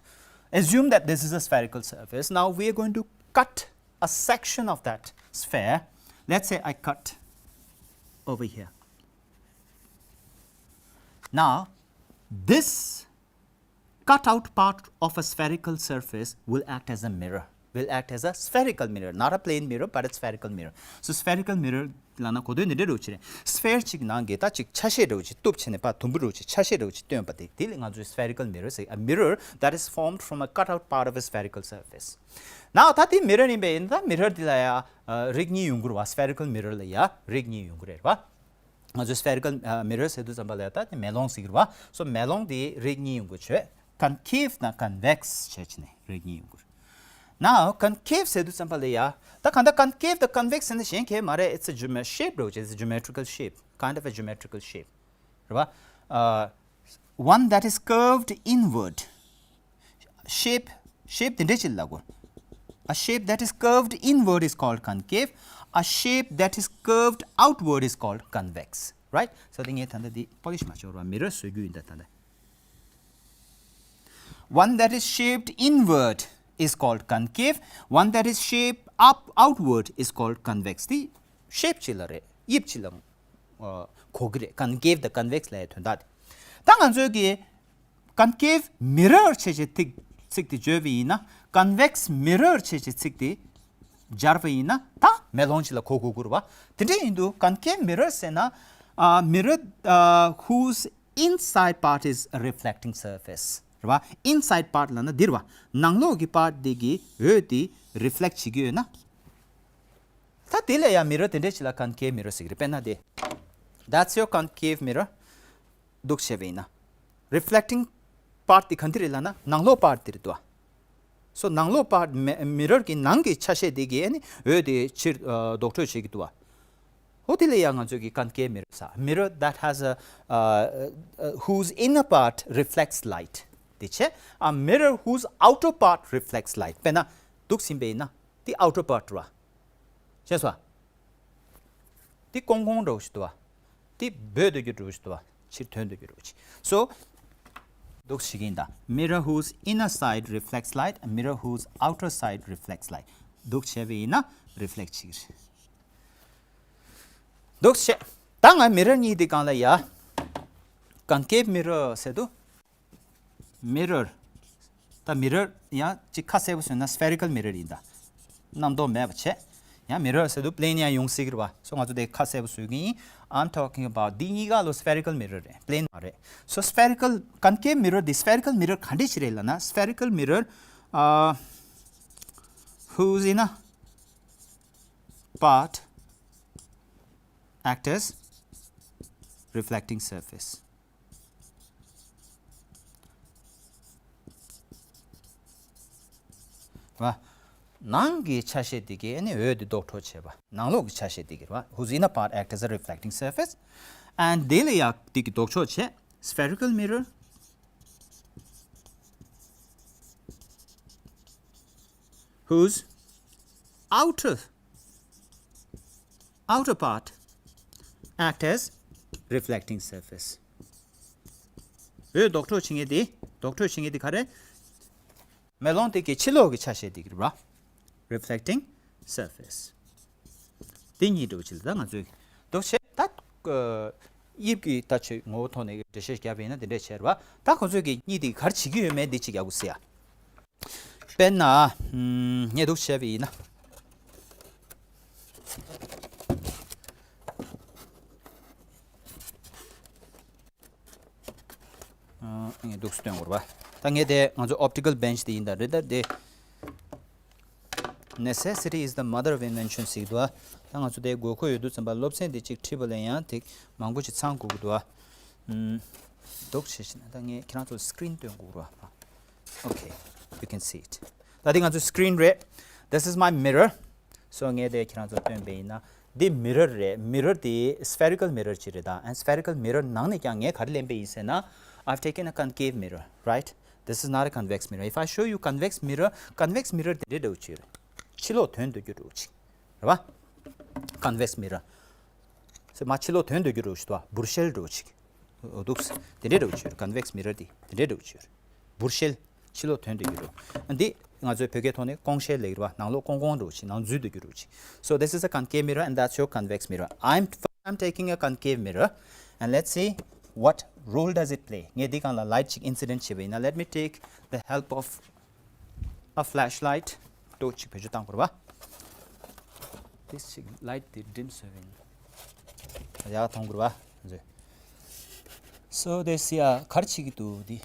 Assume that this is a spherical surface. Now we are going to cut a section of that sphere. Let's say I cut over here. Now, this cut out part of a spherical surface will act as a mirror. will act as a spherical mirror, not a plane mirror, but a spherical mirror. So spherical mirror ལབ་ན་གོ་དོན་འདི་འདྲ་རུ་ཆེ་རེད། sphere གཅིག་ནང་གི་ད་གཅིག་ཆ་ཤས་འདྲ་བོ་ཅིག་གཏུབ་བྱས་ནས་པ་དུམ་བུ་འདྲ་བོ་ཅིག་ཆ་ཤས་འདྲ་བོ་ཅིག་སྟོན་པ་དེ་དེ་ལ་ང་ཚོས་spherical mirror ཟེར། A mirror that is formed from a cut out part of a spherical surface. Now ད་དེ་mirror ཡིན་པ་ཡིན་ན་ད་mirror འདི་ལ་ཡ་ཨ་རིགས་གཉིས་ཡོང་གི་རེད་བ། spherical mirror ལ་ཡ་རིགས་གཉིས་ཡོང་གི་རེད་བ། ང་ཚོས་spherical ཨ་mirror ཟེར་དུས་ཙམ་པ་ལ་ཡ་ད་དེ་མེ་ལོང་ཟེར་གི་རེད་བ། so མེ་ལོང་དེ་རིགས་གཉིས་ཡོང་གི་བྱས། concave དང་convex བྱས་བྱས་ནས་རིགས་གཉིས་ཡོང་གི་རེད། Now concave ཟེར་དུས་ཙམ་པ་ལ་ཡ་ད་གང་ལྟར་concave དང་convex ཟེར་ན་གཞན་གང་ཡང་མ་རེད། It's a geomet- shape འདྲ་བོ་ཅིག It's a geometrical shape, kind of a geometrical shape རེད་བ། ཨ་one that is curved inward. shape shape དེ་འདྲ་ཅིག་ལ་གོ A shape that is curved inward is called concave. A shape that is curved outward is called convex. Right? So དེ་ངས་ད་ལྟ་འདི་polish མ་བྱས་པར་mirror བཟོ་རྒྱུ་ཡིན་ད་ད་ལྟ། One that is shaped inward is called concave. One that is shaped up outward is called convex. དེ་shape ཅིག་ལ་རེད། དབྱིབས་ཅིག་ལ་ཨ་གོ་གི་རེད། concave དང་convex ལབ་ཡའི་དོན་དག་དེ། ད་ང་ཚོའི་གི་concave mirror བྱས་བྱས་ཚིག་ཚིག་དེ་བརྗོད་པ་ཡིན་ན། convex mirror བྱས་བྱས་ཚིག་དེ་སྦྱར་བ་ཡིན་ན་ད་མེ་ལོང་ཅིག་ལ་གོ་དགོས་ཀྱི་རེད་བ། དེ་འདྲ་ཡིན་དུས་concave mirror ཟེར་ན་ཨ་mirror ཨ་whose inside part is a reflecting surface རེད་བ། inside part ལབ་ན་འདི་རེད་བ། ནང་ལོགས་ཀྱི་part འདི་གི་འོད་དེ་reflect བྱེད་ཀྱི་ཡོད་ན། ད་དེ་ལ་ཡང་mirror དེ་འདྲ་ཅིག་ལ་concave mirror ཟེར་གི་རེད། དཔེར་ན་དེ། That's your concave mirror. འདུག་བྱས་པ་ཡིན་ན། reflecting part དེ་ག་འདི་རེད་ལབ་ན་ནང་ལོགས་part དེ་རེད་དོ། so ནང་ལོགས་part མེ་mirror གི་ནང་གི་ཆ་ཤས་དེ་གིས་ཨ་ནི་འོད་དེ་ཕྱིར་ཨ་ལྡོག་འཕྲོ་བྱེད་ཀྱི་འདུག་བ། ཧོ་དེ་ལ་ཡང་ང་ཚོས་ཀྱི་concave mirror ཟེར། mirror that has a uh, uh, whose inner part reflects light དེ་བྱས། a mirror whose outer part reflects light དཔེར་ན་འདུག་ཟིན་པ་ཡིན་ན་དེ་outer part རེད་བ། ཤེས་སོང་། དེ་ཀོང་ཀོང་འདྲ་བོ་ཞིག་འདུག་བ། དེ་འབོད་སྡོད་རྒྱུ་འདྲ་བོ་ཞིག་འདུག་བ། ཕྱིར་ཐོན་སྡོད་རྒྱུ་འདྲ་བོ་ཞིག so འདུག་བྱེད་ཀྱི་ཡིན་ད། mirror whose inner side reflects light, a mirror whose outer side reflects light. འདུག་བྱས་པ་ཡིན་ན་reflect བྱེད་ཀྱི་རེད། འདུག་བྱས། ད་ང་mirror གཉིས་དེ་སྒང་ལ་ཡ། concave mirror ཟེར་དུས། mirror ད་mirror ཡང་ཅིག་ཁ་གསལ་པོ་བཟོས་ན་spherical mirror ཡིན་ད། རྣམ་རྟོག་མེད་པ་བྱས། ཡང་mirror ཟེར་དུས་plane ཡང་ཡོང་སྲིད་ཀྱི་རེད་བ། so ང་ཚོ་དེ་ཁ་གསལ་པོ་བཟོ་གི་ཡིན། I'm talking about འདི་གཉིས་ཀ་ལོ་spherical mirror རེད། plane མ་རེད། so spherical concave mirror འདི་spherical mirror ག་འདྲ་ཞིག་རེད་ལབ་ན། spherical mirror uh, whose inner part act as reflecting surface. བ། ནང་གི་ཆ་ཤས་དེ་གའི་ཨ་ནི་འོད་དེ་ལྡོག་འཕྲོ་བྱེད་པ། ནང་ལོགས་ཀྱི་ཆ་ཤས་དེ་གའི་རེད་བ། whose inner part act as a reflecting surface and དེ་ལ་ཡ་དེ་གི་ལྡོག་ཕྱོགས་བྱས། spherical mirror whose outer outer part act as reflecting surface. འོད་ལྡོག་འཕྲོ་བྱེད་མཁན་དེ། ལྡོག་འཕྲོ་བྱེད་མཁན་དེ་ག་རེ། མེ་ལོང་དེ་གའི་ཕྱི་ལོགས་ཀྱི་ཆ་ཤས་དེ་གི་རེད་བ། reflecting surface. དེ་གཉིས་འདྲ་བོ་ཅིག་ལ་ད་ང་ཚོས་ལྡོག་བྱས་ད། དབྱིབས་ཀྱི་ད་ཆོས་ངོ་བོ་ཐོག་ནས་འགྲེལ་བཤད་བརྒྱབ་པ་ཡིན་ན་དེ་འདྲས་བྱས་རེད་བ། ད་ཁོ་ཚོས་ཀྱི་གཉིས་དེ་ག་རེ་བྱེད་ཀྱི་ཡོད་མེད་འདི་གཅིག་ཡག་པོ་གཟིགས་ཡ། དཔེར་ན། ངས་འདུག་བྱས་པ་ཡིན་ན། ངས་འདུག་སྟོན་དགོས་རེད་བ། ད་ངས་དེ་ང་ཚོ་optical bench དེ་ཡིན་ད་རེད་ད་དེ། Necessity is the mother of invention ཟེར་གྱི་འདུག་བ། ད་ང་ཚོ་དེ་དགོས་མཁོ་ཡོད་དུས་ཙམ་པ་སློབ་ཚན་དེ་གཅིག་ཁྲིད་པ་ལ་ཡང་དེ་མང་པོ་ཞིག་ཚང་དགོས་ཀྱི་འདུག་བ། འདུག་བྱས་ཕྱིན་ན་ད་ངས་ཁྱེད་རང་ཚོ་screen སྟོན་དགོས་རེད་བ། Okay, you can see it. ད་དེ་ང་ཚོ་screen རེད། This is my mirror. So ངས་དེ་ཁྱེད་རང་ཚོ་སྟོན་པ་ཡིན་ན། འདི་mirror རེད། mirror དེ་spherical mirror ཅིག་རེད་ད། and spherical mirror ནང་ནས་ཀྱང་ངས་ག་རེ་ལེན་པ་ཡིན་ཟེར་ན། I've taken a concave mirror, right? This is not a convex mirror. If I show you convex mirror, convex mirror དེ་འདྲ་འདྲ་བོ་ཅིག་རེད། ཕྱི་ལོགས་ཐོན་སྡོད་རྒྱུ་འདྲ་བོ་ཅིག་རེད་བ། convex mirror. སེ་མ་ཕྱི་ལོགས་ཐོན་སྡོད་རྒྱུ་འདྲ་བོ་ཞིག་འདུག་བ། འབུར་ཤེལ་འདྲ་བོ་ཅིག་འོ་འདུག་དེ་འདྲ་འདྲ་བོ་ཅིག་རེད། convex mirror དེ་དེ་འདྲ་འདྲ་བོ་ཅིག་རེད། འབུར་ཤེལ། ཕྱི་ལོགས་ཐོན་སྡོད་རྒྱུ་འདྲ་བོ། འདི་ང་ཚོའི་བོད་སྐད་ཐོག་ནས་ཀོང་ཤེལ་ལབ་ཀྱི་རེད་བ། ནང་ལོགས་ཀོང་ཀོང་འདྲ་བོ་ཅིག་ནང་འཛུལ་སྡོད་རྒྱུ་འདྲ་བོ་ཅིག So this is a concave mirror and that's your convex mirror. I'm I'm taking a concave mirror and let's see what role does it play. ངས་འདི་སྒང་ལ་light ཅིག་incident བྱས་པ་ཡིན་ན། Let me take the help of a flashlight. ཏོག་ཅིག་བེད་སྤྱོད་བཏང་དགོས་རེད་པ། དེ་ཅིག་ལའིཊ་དེ་ཌིམ་བཟོས་པ་ཡིན། ཡག་མཐོང་དགོས་རེད་པ། So this ཡ་ག་རེ་བྱེད་ཀྱི་འདུག་འདི།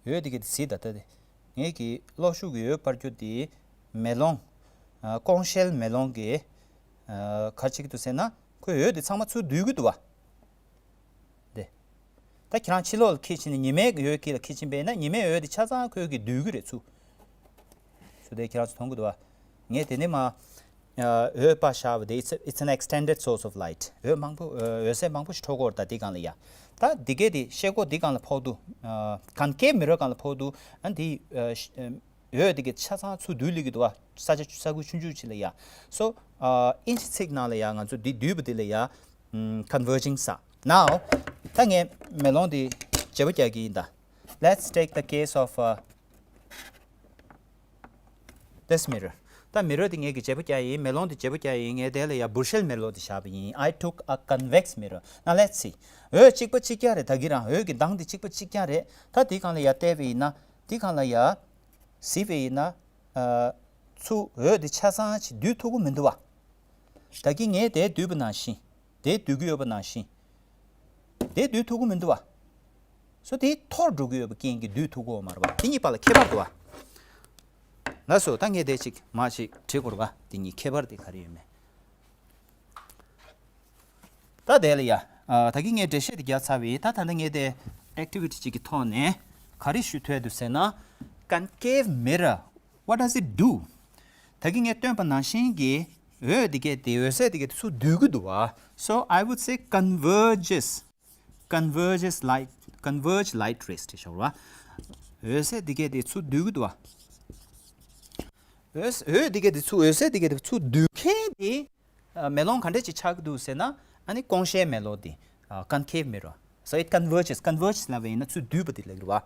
འོད་དེ་གི་དེ་གཟིགས་ད་ལྟ་དེ། ངེད་ཀྱི་གློག་ཤུགས་ཀྱི་འོད་སྤར་རྒྱུ་དེ་མེ་ལོང་། ཨ། ཀོང་ཤེལ་མེ་ལོང་གི། ཨ། ག་རེ་བྱེད་ཀྱི་འདུག་ཟེར་ན། ཁོའི་འོད་དེ་ཚང་མ་ཚུར་སྡུད་ཀྱི་འདུག་པ། དེ། ད་ཁྱེད་རང་ཕྱི་ལོགས་ལ་འཁྱེར་ཕྱིན་ནས་ཉི་མའི་འོད་དཀྱིལ་ལ་འཁྱེར་ཕྱིན་པས་ན། ཉི་མའི་འོད་དེ་ཆ་ཚང་ཁོའི་གིས་སྡུད་ཀྱི་རེད་ཚུར། ཚུར་དེ་ཁྱེད་རང་ཚོ་མཐོང་གི་འདུག་པ། ངས་དེ་ནས་མ། ཨ། འོད་སྤར་བཞག་པ་དེ། it's, it's an extended source of light. འོད་མང་པོ། ཨ། འོད་ཟེར་མང་པོ་ཞིག་འཕྲོ་གི་ཡོད་རེད་ད་འདི་སྒང་ལ་ཡ། ད་འདི་གས་དེ་ཤེལ་སྒོ་འདི་སྒང་ལ་ཕོག་དུས། ཨ། concave mirror སྒང་ལ་ཕོག་དུས། ཨ། འདི། ཨ། ཤ- ཨ། འོད་དེ་གས་ཆ་ཚང་ཚུར་སྡུད་སླེབས་ཀྱི་འདུག་པ། ས་ཆ་ས་ཁུལ་ཆུང་ཆུང་ཅིག་ལ་ཡ། So ཨ། དབྱིན་ཇི་ཚིག་ནང་ལ་ཡ་ང་ཚོ་འདི་སྡུད་པ་དེ་ལ་ཡ། ཨམ། converging ས། Now ད་ངས་མེ་ལོང་འདི་བརྗེ་པོ་རྒྱག་གི་ཡིན་ད། Let's take the case of, uh, this mirror. ད་མི་རོ་འདི་ངས་ཀྱིས་བརྗེ་པོ་རྒྱག་ཡིན། མེ་ལོང་འདི་བརྗེ་པོ་རྒྱག་ཡིན། ངས་དེ་ལ་ཡ་བུར་ཤེལ་མེ་ལོང་འདི་བཞག་པ་ཡིན། I took a convex mirror. Now let's see. འོད་གཅིག་པ་གཅིག་རྐྱང་རེད། ད་གི་རང་འོད་ཀྱི་མདངས་འདི་གཅིག་པ་གཅིག་རྐྱང་རེད། ད་འདི་སྒང་ལ་ཡ་བལྟས་པ་ཡིན་ན། འདི་སྒང་ལ་ཡ་གཟིགས་པ་ཡིན་ན། ཨ། ཚུར་འོད་འདི་ཆ་ཚང་ཅིག་སྡུད་ཐུབ་ཀྱི་མི་འདུག་པ། ད་གིན་ངས་དེ་སྡུད་པ་ནང་བཞིན། དེ་སྡུད་ཀྱི་ཡོད་པ་ནང་བཞིན། དེ་སྡུད་ཐུབ་ཀྱི་མི་འདུག་པ། སོ་དེ་འཐོར་འགྲོ་གི་ཡོད་པའི་རྐྱེན་གྱིས་སྡུད་ཐུབ་ཀྱི་ཡོད་མ་རེད་པ། དེ་གཉིས་བར་ལ་ཁྱད་པར་འདུག་པ། ལགས་སོ། ད་ངས་དེ་ཅིག་མར་ཅིག་བྲིས་དགོས་རེད་པ། དེ་གཉིས་ཁྱད་པར་དེ་ག་རེ་ཡོད་མེད། ད་དེ་ལ་ཡ། ཨ། ད་གིན་ངས་འགྲེལ་བཤད་དེ་རྒྱག་ཚར་བས། ད་ད་ལྟ་ངས་དེ་ཨེག་ཊི་བི་ཊི་ཅིག་གི་ཐོག་ནས་ག་རེ་ཞུ་འདོད་འདུག་ཟེར་ན། Concave mirror, what does it do? ད་གིན་ངས་སྟོན་པ་ནང་བཞིན་གྱི་འོད་འདི་གས་དེ། འོད་ཟེར་འདི་གས་དེ་ཚུར་སྡུད་ཀྱི་འདུག་པ། So I would say converges, converges light, converge light rays བྲིས་ཤོག་ར། འོད་ཟེར་འདི་གས་དེ་ཚུར་སྡུད་ཀྱི་འདུག་པ། འོད་འོད་འདི་གས་དེ་ཚུར། འོད་ཟེར་འདི་གས་དེ་ཚུར་སྡུད་མཁན་དེ། ཨ། མེ་ལོང་ག་འདྲ་ཅིག་ཆགས་ཀྱི་འདུག་ཟེར་ན། ཨ་ནི་ཀོང་ཤེལ་མེ་ལོང་དེ། ཨ། concave mirror. So it converges. Converges ལབ་པ་ཡིན་ན་ཚུར་སྡུད་པ་དེ་ལབ་ཀྱི་རེད་པ།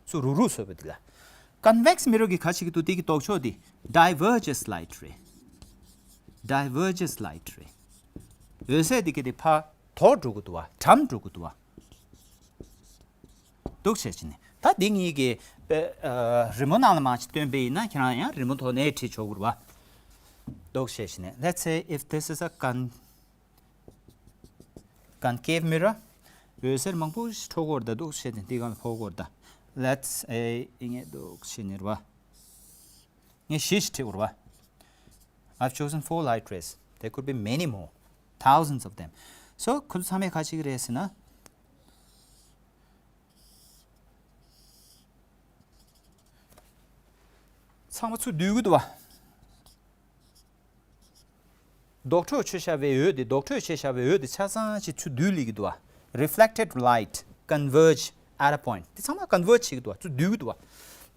ཚུར་རུག་རུག་བཟོ་བ་དེ་ལ། Convex mirror གིས་ག་རེ་བྱེད་ཀྱི་འདུག་དེ་གི་ལྡོག་ཕྱོགས་དེ། Diverges light ray. Diverges light ray. འོད་ཟེར་དེ་གི་དེ་ཕར་དོར་འགྲོ་གི་འདུག་པ། གྲམ་འགྲོ་གི་འདུག་པ། འདུག་བྱས་བྱས་ནས། ད་འདི་གཉིས་ཀྱི་དཔེ། ཨ། རི་མོ་ནང་ལ་མར་ཅིག་སྟོན་པ་ཡིན་ན། ཁྱེད་རང་ཡང་རི་མོ་ཐོག་ནས་བྲིས་ཆོག་གི་རེད་པ། འདུག་བྱས་བྱས་ནས། Let's say if this is a con- concave mirror. འོད་ཟེར་མང་པོ་ཞིག་འཕྲོ་གི་ཡོད་རེད་ད། འདུག་བྱས་ནས་འདི་སྒང་ལ་ཕོག་གི་ཡོད་རེད་ད། Let's say ངས་འདུག་བྱས་ནས་རེད་པ། ངས་བཞི་ཞིག་བྲིས་དགོས་རེད་པ། I've chosen four light rays. There could be many more, thousands of them. So ཁོ་ཚོ་ཚང་མས་ག་རེ་བྱེད་ཀྱི་རེད་ཟེར་ན། ཚང་མ་ཚུར་སྡུད་ཀྱི་འདུག་པ། ལྡོག་ཕྱོགས་ཆོད་བཞག་པའི་འོད་དེ། ལྡོག་ཕྱོགས་ཆོད་བཞག་པའི་འོད་དེ་ཆ་ཚང་ཅིག་ཚུར་སྡུད་སླེབས་ཀྱི་འདུག་པ། Reflected light converge at a point. དེ་ཚང་མ་converge བྱེད་ཀྱི་འདུག་པ། ཚུར་སྡུད་ཀྱི་འདུག་པ།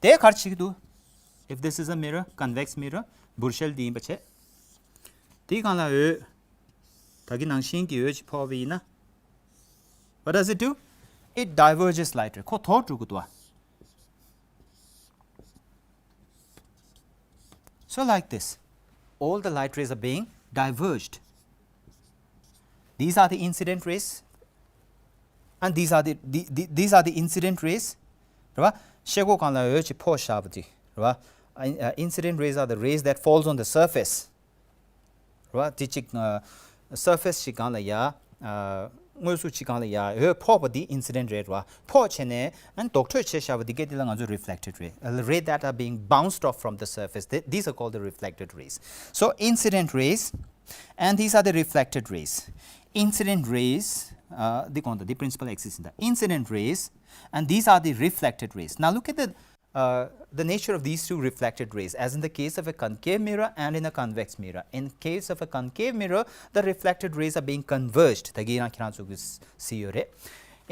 དེ་ག་རེ་བྱེད་ཀྱི་འདུག If this is a mirror, convex mirror, བུར་ཤེལ་འདི་ཡིན་པ་བྱས། དེའི་སྒང་ལ་འོད། ད་གིན་ནང་བཞིན་གྱི་འོད་ཅིག་ཕོག་པ་ཡིན་ན། What does it do? It diverges light ray. ཁོ་དོར་འགྲོ་གི་འདུག་པ། So like this, all the light rays are being diverged. These are the incident rays, and these are the, the, the, these are the incident rays. རེད་པ། ཤེལ་སྒོ་སྒང་ལ་འོད་ཅིག་ཕོག་བཞག་པ་དེ་རེད་པ། ཨ། ཨ། Incident rays are the rays that falls on the surface. རེད་པ། དེ་ཅིག་ཨ། surface ཅིག་སྒང་ལ་ཡ། ཨ། དངོས་སུ་ཅིག་སྒང་ལ་ཡ་འོད་ཕོག་པ་འདི་incident ray རེད་པ། ཕོག་བྱས་ནས་ཨ་ནི་ལྡོག་ཕྱོགས་ཆོད་བཞག་པ་འདི་གས་འདི་ལ་ང་ཚོ་reflected ray, uh, ray that are being bounced off from the surface. Th- these are called the reflected rays. So incident rays, and these are the reflected rays. Incident rays, uh, འདི་གོང་དུ་འདི་principal axis ཡིན་ད། Incident rays, and these are the reflected rays. Now look at the uh, the nature of these two reflected rays, as in the case of a concave mirror and in a convex mirror. In case of a concave mirror, the reflected rays are being converged. ད་གིན་རང་ཁྱེད་རང་ཚོ་གིས་གཟིགས་ཡོད་རེད།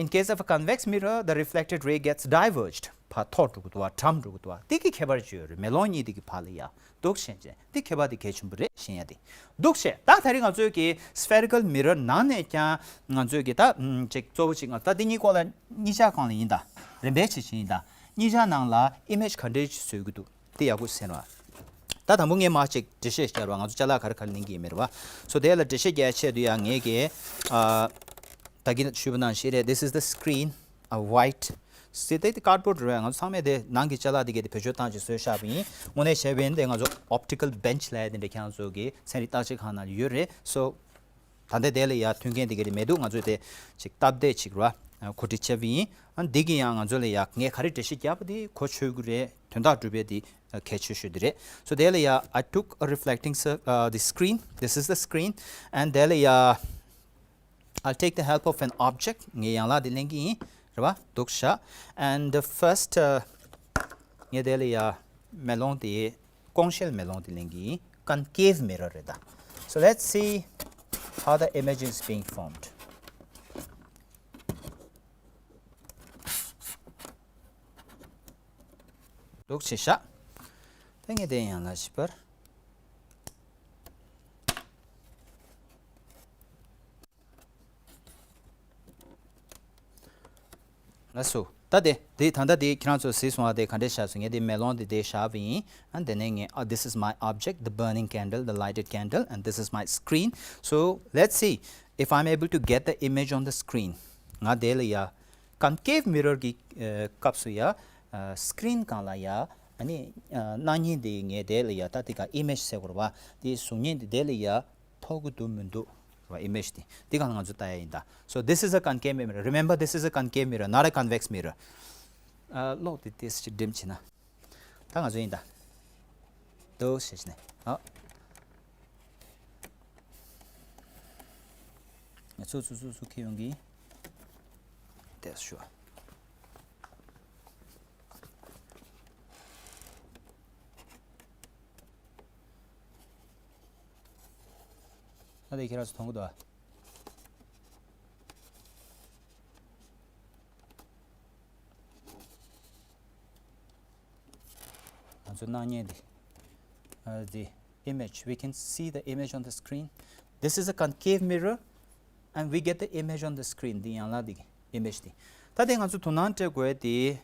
In case of a convex mirror, the reflected ray gets diverged. ཕར་འཐོར་འགྲོ་གི་འདུག་པ། གྲམ་འགྲོ་གི་འདུག་པ། དེ་གི་ཁྱད་པར་ཅིག་ཡོད་རེད། མེ་ལོང་གཉིས་དེ་གི་བར་ལ་ཡ། འདུག་བྱས་བྱས་དེ་ཁྱད་པར་དེ་གལ་ཆེན་པོ་རེད་ཤེས་ཡ་དེ། འདུག་བྱས་ད་ད་རེས་ང་ཚོས་ཀྱི་spherical mirror ནང་ནས་ཀྱང་ང་ཚོས་ཀྱི་ད་ཅིག་གཙོ་བོ་ཅིག་ད་འདི་གཉིས་སྐོར་ལ་གཉིས་ཆ་སྒང་ལ་ཡིན་ད། རིམ་པས་བྱས་བྱས་ཡིན་ད། གཉིས་ཆ་ནང་ལ་image ག་འདྲས་ཅིག་བཟོ་གི་འདུག་དེ་ཡག་པོ་གསན་རོགས། ད་དང་པོ་ངས་མར་ཅིག་འགྲེལ་བཤད་བརྒྱབ་རོགས། ང་ཚོ་ཅ་ལག་ག་རེ་ག་རེ་ལེན་གི་ཡིན་མེད་རོགས། So དེ་ལ་འགྲེལ་བཤད་རྒྱག་ཆེད་དུ་ཡང་ངས་ཀྱི་ཨ་ད་གིན་ཞུས་པ་ནང་བཞིན་རེད། This is the screen, a white. སི་དེ་དེ་cardboard རེད། ང་ཚོ་ཚང་མས་དེ་ནང་གི་ཅ་ལག་དེ་གས་དེ་བེད་སྤྱོད་བཏང་ཅིག་བཟོས་བཞག་པ་ཡིན། དངོས་གནས་བྱས་པ་ཡིན་དེ་ང་ཚོ་optical bench ལབ་ཡ་དེ་འདྲ་ཁྱེད་རང་ཚོ་གི་ཚན་རིག་བརྟག་དཔྱད་ཁང་ནང་ཡོད་རེད། So ད་ལྟ་དེ་ལ་ཡ་མཐུན་རྐྱེན་དེ་ག་རེ་མེད་འདུག་ང་ཚོས་དེ་ཅིག་སྟབས་བདེ་ཅིག་ར་གོ་སྒྲིག་བྱས་པ་ཡིན། ཨ་འདི་གི་ཡང་ང་ཚོ་ལ་ཡ་ངས་ག་རེ་འགྲེལ་བཤད་བརྒྱབ་པ་དེ་གོ་ཆོད་ཀྱི་རེད། དོན་དག་སྒྲུབ་པའི་དེ་གལ་ཆེ་ཤོས་དེ་རེད། So དེ་ལ་ཡ་I took a reflecting sur- uh, the screen. This is the screen. And དེ་ལ་ཡ I'll take the help of an object. ངས་ཡན་ལག་དེ་ལེན་གྱི་ཡིན། རེད་པ། འདུག་བཞག And the first uh, ངས་དེ་ལ་ཡ་མེ་ལོང་དེ་ཀོང་ཤེལ་མེ་ལོང་དེ་ལེན་གྱི་ཡིན། Concave mirror རེད་ད། So let's see how the image is being formed. འདུག་བྱས་བཞག་ད་ངས་དེ་ཡན་ལག་བཞི་པར། ལགས་སོ། ད་དེ་དེ་ད་ལྟ་དེ་ཁྱེད་རང་ཚོ་གཟིགས་སོང་བ། དེ་ག་འདྲས་བཞག་སོང་། ངས་དེ་མེ་ལོང་དེ་དེ་བཞག་པ་ཡིན། ཨ་དེ་ནས་ངས་uh, this is my object, the burning candle, the lighted candle, and this is my screen. So let's see if I'm able to get the image on the screen. ང་དེ་ལ་ཡ་concave mirror གི་ཨ་སྐབས་སུ་ཡ་ཨ་screen སྒང་ལ་ཡ་ཨ་ནི་ཨ་སྣང་བརྙན་དེ་ངས་དེ་ལ་ཡ་ད་དེ་ག་image ཟེར་དགོས་རེད་པ། དེ་གཟུགས་བརྙན་དེ་དེ་ལ་ཡ་ཐོགས་ཀྱི་འདུག་མི་འདུག་ར། Image དེ་འདི་གང་ང་ཚོ་ལྟ་ཡ་ཡིན་ད། So this is a concave mirror. Remember, this is a concave mirror, not a convex mirror. ཨ་གློག་དེ་ཏོག་ཙམ་ཅིག་འགྲིམ་བྱས་ན། ད་ང་ཚོ་ཡིན་ད། འདུག་བྱས་བྱས་ནས། ཨ། ང་ཚོ་ཚུར་ཚུར་ཚུར་འཁྱེར་ཡོང་གི། དེ་ཞུ། ད་དེ་ཁྱེད་རང་ཚོ་མཐོང་གི་འདུག་ཨ། ང་ཚོ་སྣང་བརྙན་འདི། ཨ་the image, we can see the image on the screen. This is a concave mirror and we get the image on the screen. འདི་ཡན་ལག་འདི་གི་image འདི། ད་དེ་ང་ཚོ་དོ་སྣང་སྤྲད་དགོས་དེ་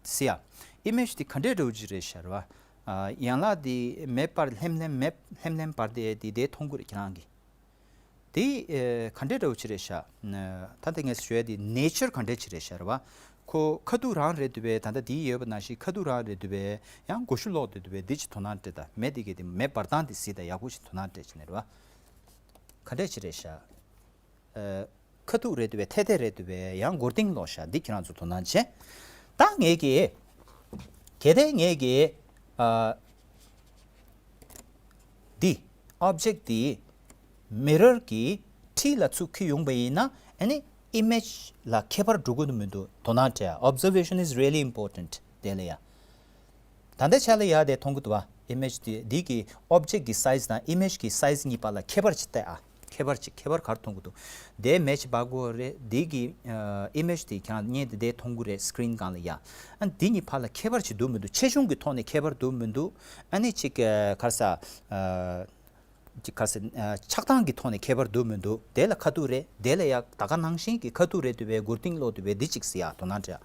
སི་ཡ། image འདི་ག་འདྲས་འདྲ་བོ་ཅིག་རེད་ཤག་རེད་པ། ཨ་ཡན་ལག་འདི་མེ་འབར་ལྷེམ་ལྷེམ་མེ་ལྷེམ་ལྷེམ་འབར་དེ་འདི་དེ་མཐོང་གི་རེད་ཁྱེད་རང་གིས། དེ་ཨེ་ག་འདྲས་འདྲ་བོ་ཅིག་རེད་ཤག་ད་ལྟ་ངས་ཞུ་ཡ་དེ་nature ག་འདྲས་ཅིག་རེད་ཤག་རེད་པ། ཁོ་ཁ་ཐུག་རང་རེད་འདུག་པས། ད་ལྟ་དེ་ཡོད་པ་ནང་བཞིན་ཁ་ཐུག་རང་རེད་འདུག་པས། ཡང་མགོ་གཞུ་ལོག་འདུག་འདུག་པས། འདི་ཅིག་དོ་སྣང་སྤྲད་ད། མེ་དེ་གས་དེ་མེ་འབར་སྟངས་དེ་གཟིགས་ད། ཡག་པོ་ཞིག་དོ་སྣང་སྤྲད་བྱས་ནས་རེད་པ། ག་འདྲས་ཅིག་རེད་ཤག་ཨ་ཁ་ཐུག་རེད་འདུག་པས། ཐད་ཐད་རེད་འདུག་པས། ཡང་མགོ་རྟིང་ལོག་ཤག་འདི་ཁྱེད་རང་ཚོ་དོ་སྣང་བྱེད། ད་ངས་ཀྱིས། གལ་ཏེ་ངས་ཀྱིས་ཨ་འདི་object འདི་mirror གི་འཁྲིས་ལ་ཚུར་འཁྱེར་ཡོང་པ་ཡིན་ན། ཨ་ནི་image ལ་ཁྱད་པར་འགྲོ་གི་འདུག་མི་འདུག་དོ་སྣང་སྤྲད། Observation is really important དེ་ལ་ཡ། ད་ལྟའི་ཆ་ལ་ཡ་དེ་མཐོང་གི་འདུག་པ། image དེ་འདི་གི་object གི་size དང་image གི་size གཉིས་བར་ལ་ཁྱད་པར་ཅིག་བལྟས་ཨ། ཁྱད་པར་ཅིག་ཁྱད་པར་ག་རེ་མཐོང་གི་འདུག་དེ་མེ་ཅིག་འབར་གི་རེད། འདི་གི་ཨ་image དེ་ཁྱེད་རང་བརྙན་དེ་དེ་མཐོང་གི་རེད། screen སྒང་ལ་ཡ། ཨ་འདི་གཉིས་བར་ལ་ཁྱད་པར་ཅིག་འདུག་མི་འདུག་ཆེ་ཆུང་གི་ཐོག་ནས་ཁྱད་པར་འདུག་མི་འདུག་ཨ་ནི་ཅིག་ཨ་ག་རེ་ཟ། ཨ་ཅིག་ག་རེ་ཟ། ཨ་ཆགས་སྟངས་ཀྱི་ཐོག་ནས་ཁྱད་པར་འདུག་མི་འདུག་དེ་ལ་ཁ་ཐུག་རེད། དེ་ལ་ཡ་ད་ག་ནང་བཞིན་གྱི་ཁ་ཐུག་རེད་འདུག་པས། མགོ་རྟིང་ལོག་འདུག་པས། འདི་ཅིག་ཟེར་ཡ་དོ་སྣང་སྤྲད་ཡ།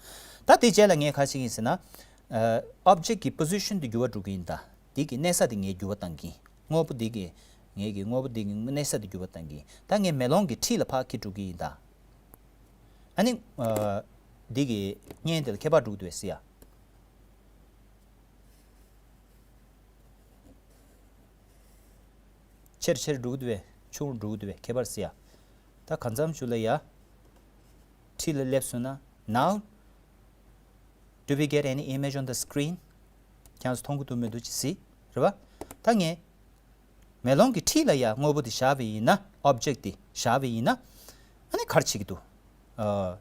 ད་དེ་རྗེས་ལ་ངས་ག་རེ་བྱེད་ཀྱི་ཡིན་ཟེར་ན། ཨ་object གི་position དེ་འགྱུར་བ་འགྲོ་གི་ཡིན་ད། འདི་གི་གནས་ས་དེ་ངས་འགྱུར་བ་བཏང་གི་ཡིན། དངོས་པོ་འདི་གི། ངས་ཀྱི་དངོས་པོ་འདི་གི་གནས་ས་དེ་འགྱུར་བ་བཏང་གི་ཡིན། ད་ངས་མེ་ལོང་གི་འཁྲིས་ལ་ཕར་འཁྱེར་འགྲོ་གི་ཡིན་ད། ཨ་ནི་ཨ་འདི་གི་བརྙན་དེ་ལ་ཁྱད་པར་འགྲོ་གི་འདུག་པས་ཟེར་ཡ། ཆེར་ཆེར་འགྲོ་གི་འདུག་པས། ཆུང་རུ་འགྲོ་གི་འདུག་པས། ཁྱད་པར་ཟེར་ཡ། ད་གང་འཚམ་ཞིག་ལ་ཡ། འཁྲིས་ལ་སླེབས་སོང་ན། Now do we get any image on the screen? ཁྱེད་རང་ཚོ་མཐོང་གི་འདུག་མི་འདུག་ཅིག་གཟིགས། རེད་པ། ད་ངས་མེ་ལོང་གི་འཁྲིས་ལ་ཡ་དངོས་པོ་དེ་བཞག་པ་ཡིན་ན། object དེ་བཞག་པ་ཡིན་ན། ཨ་ནི་ག་རེ་བྱེད་ཀྱི་འདུག་ཨ་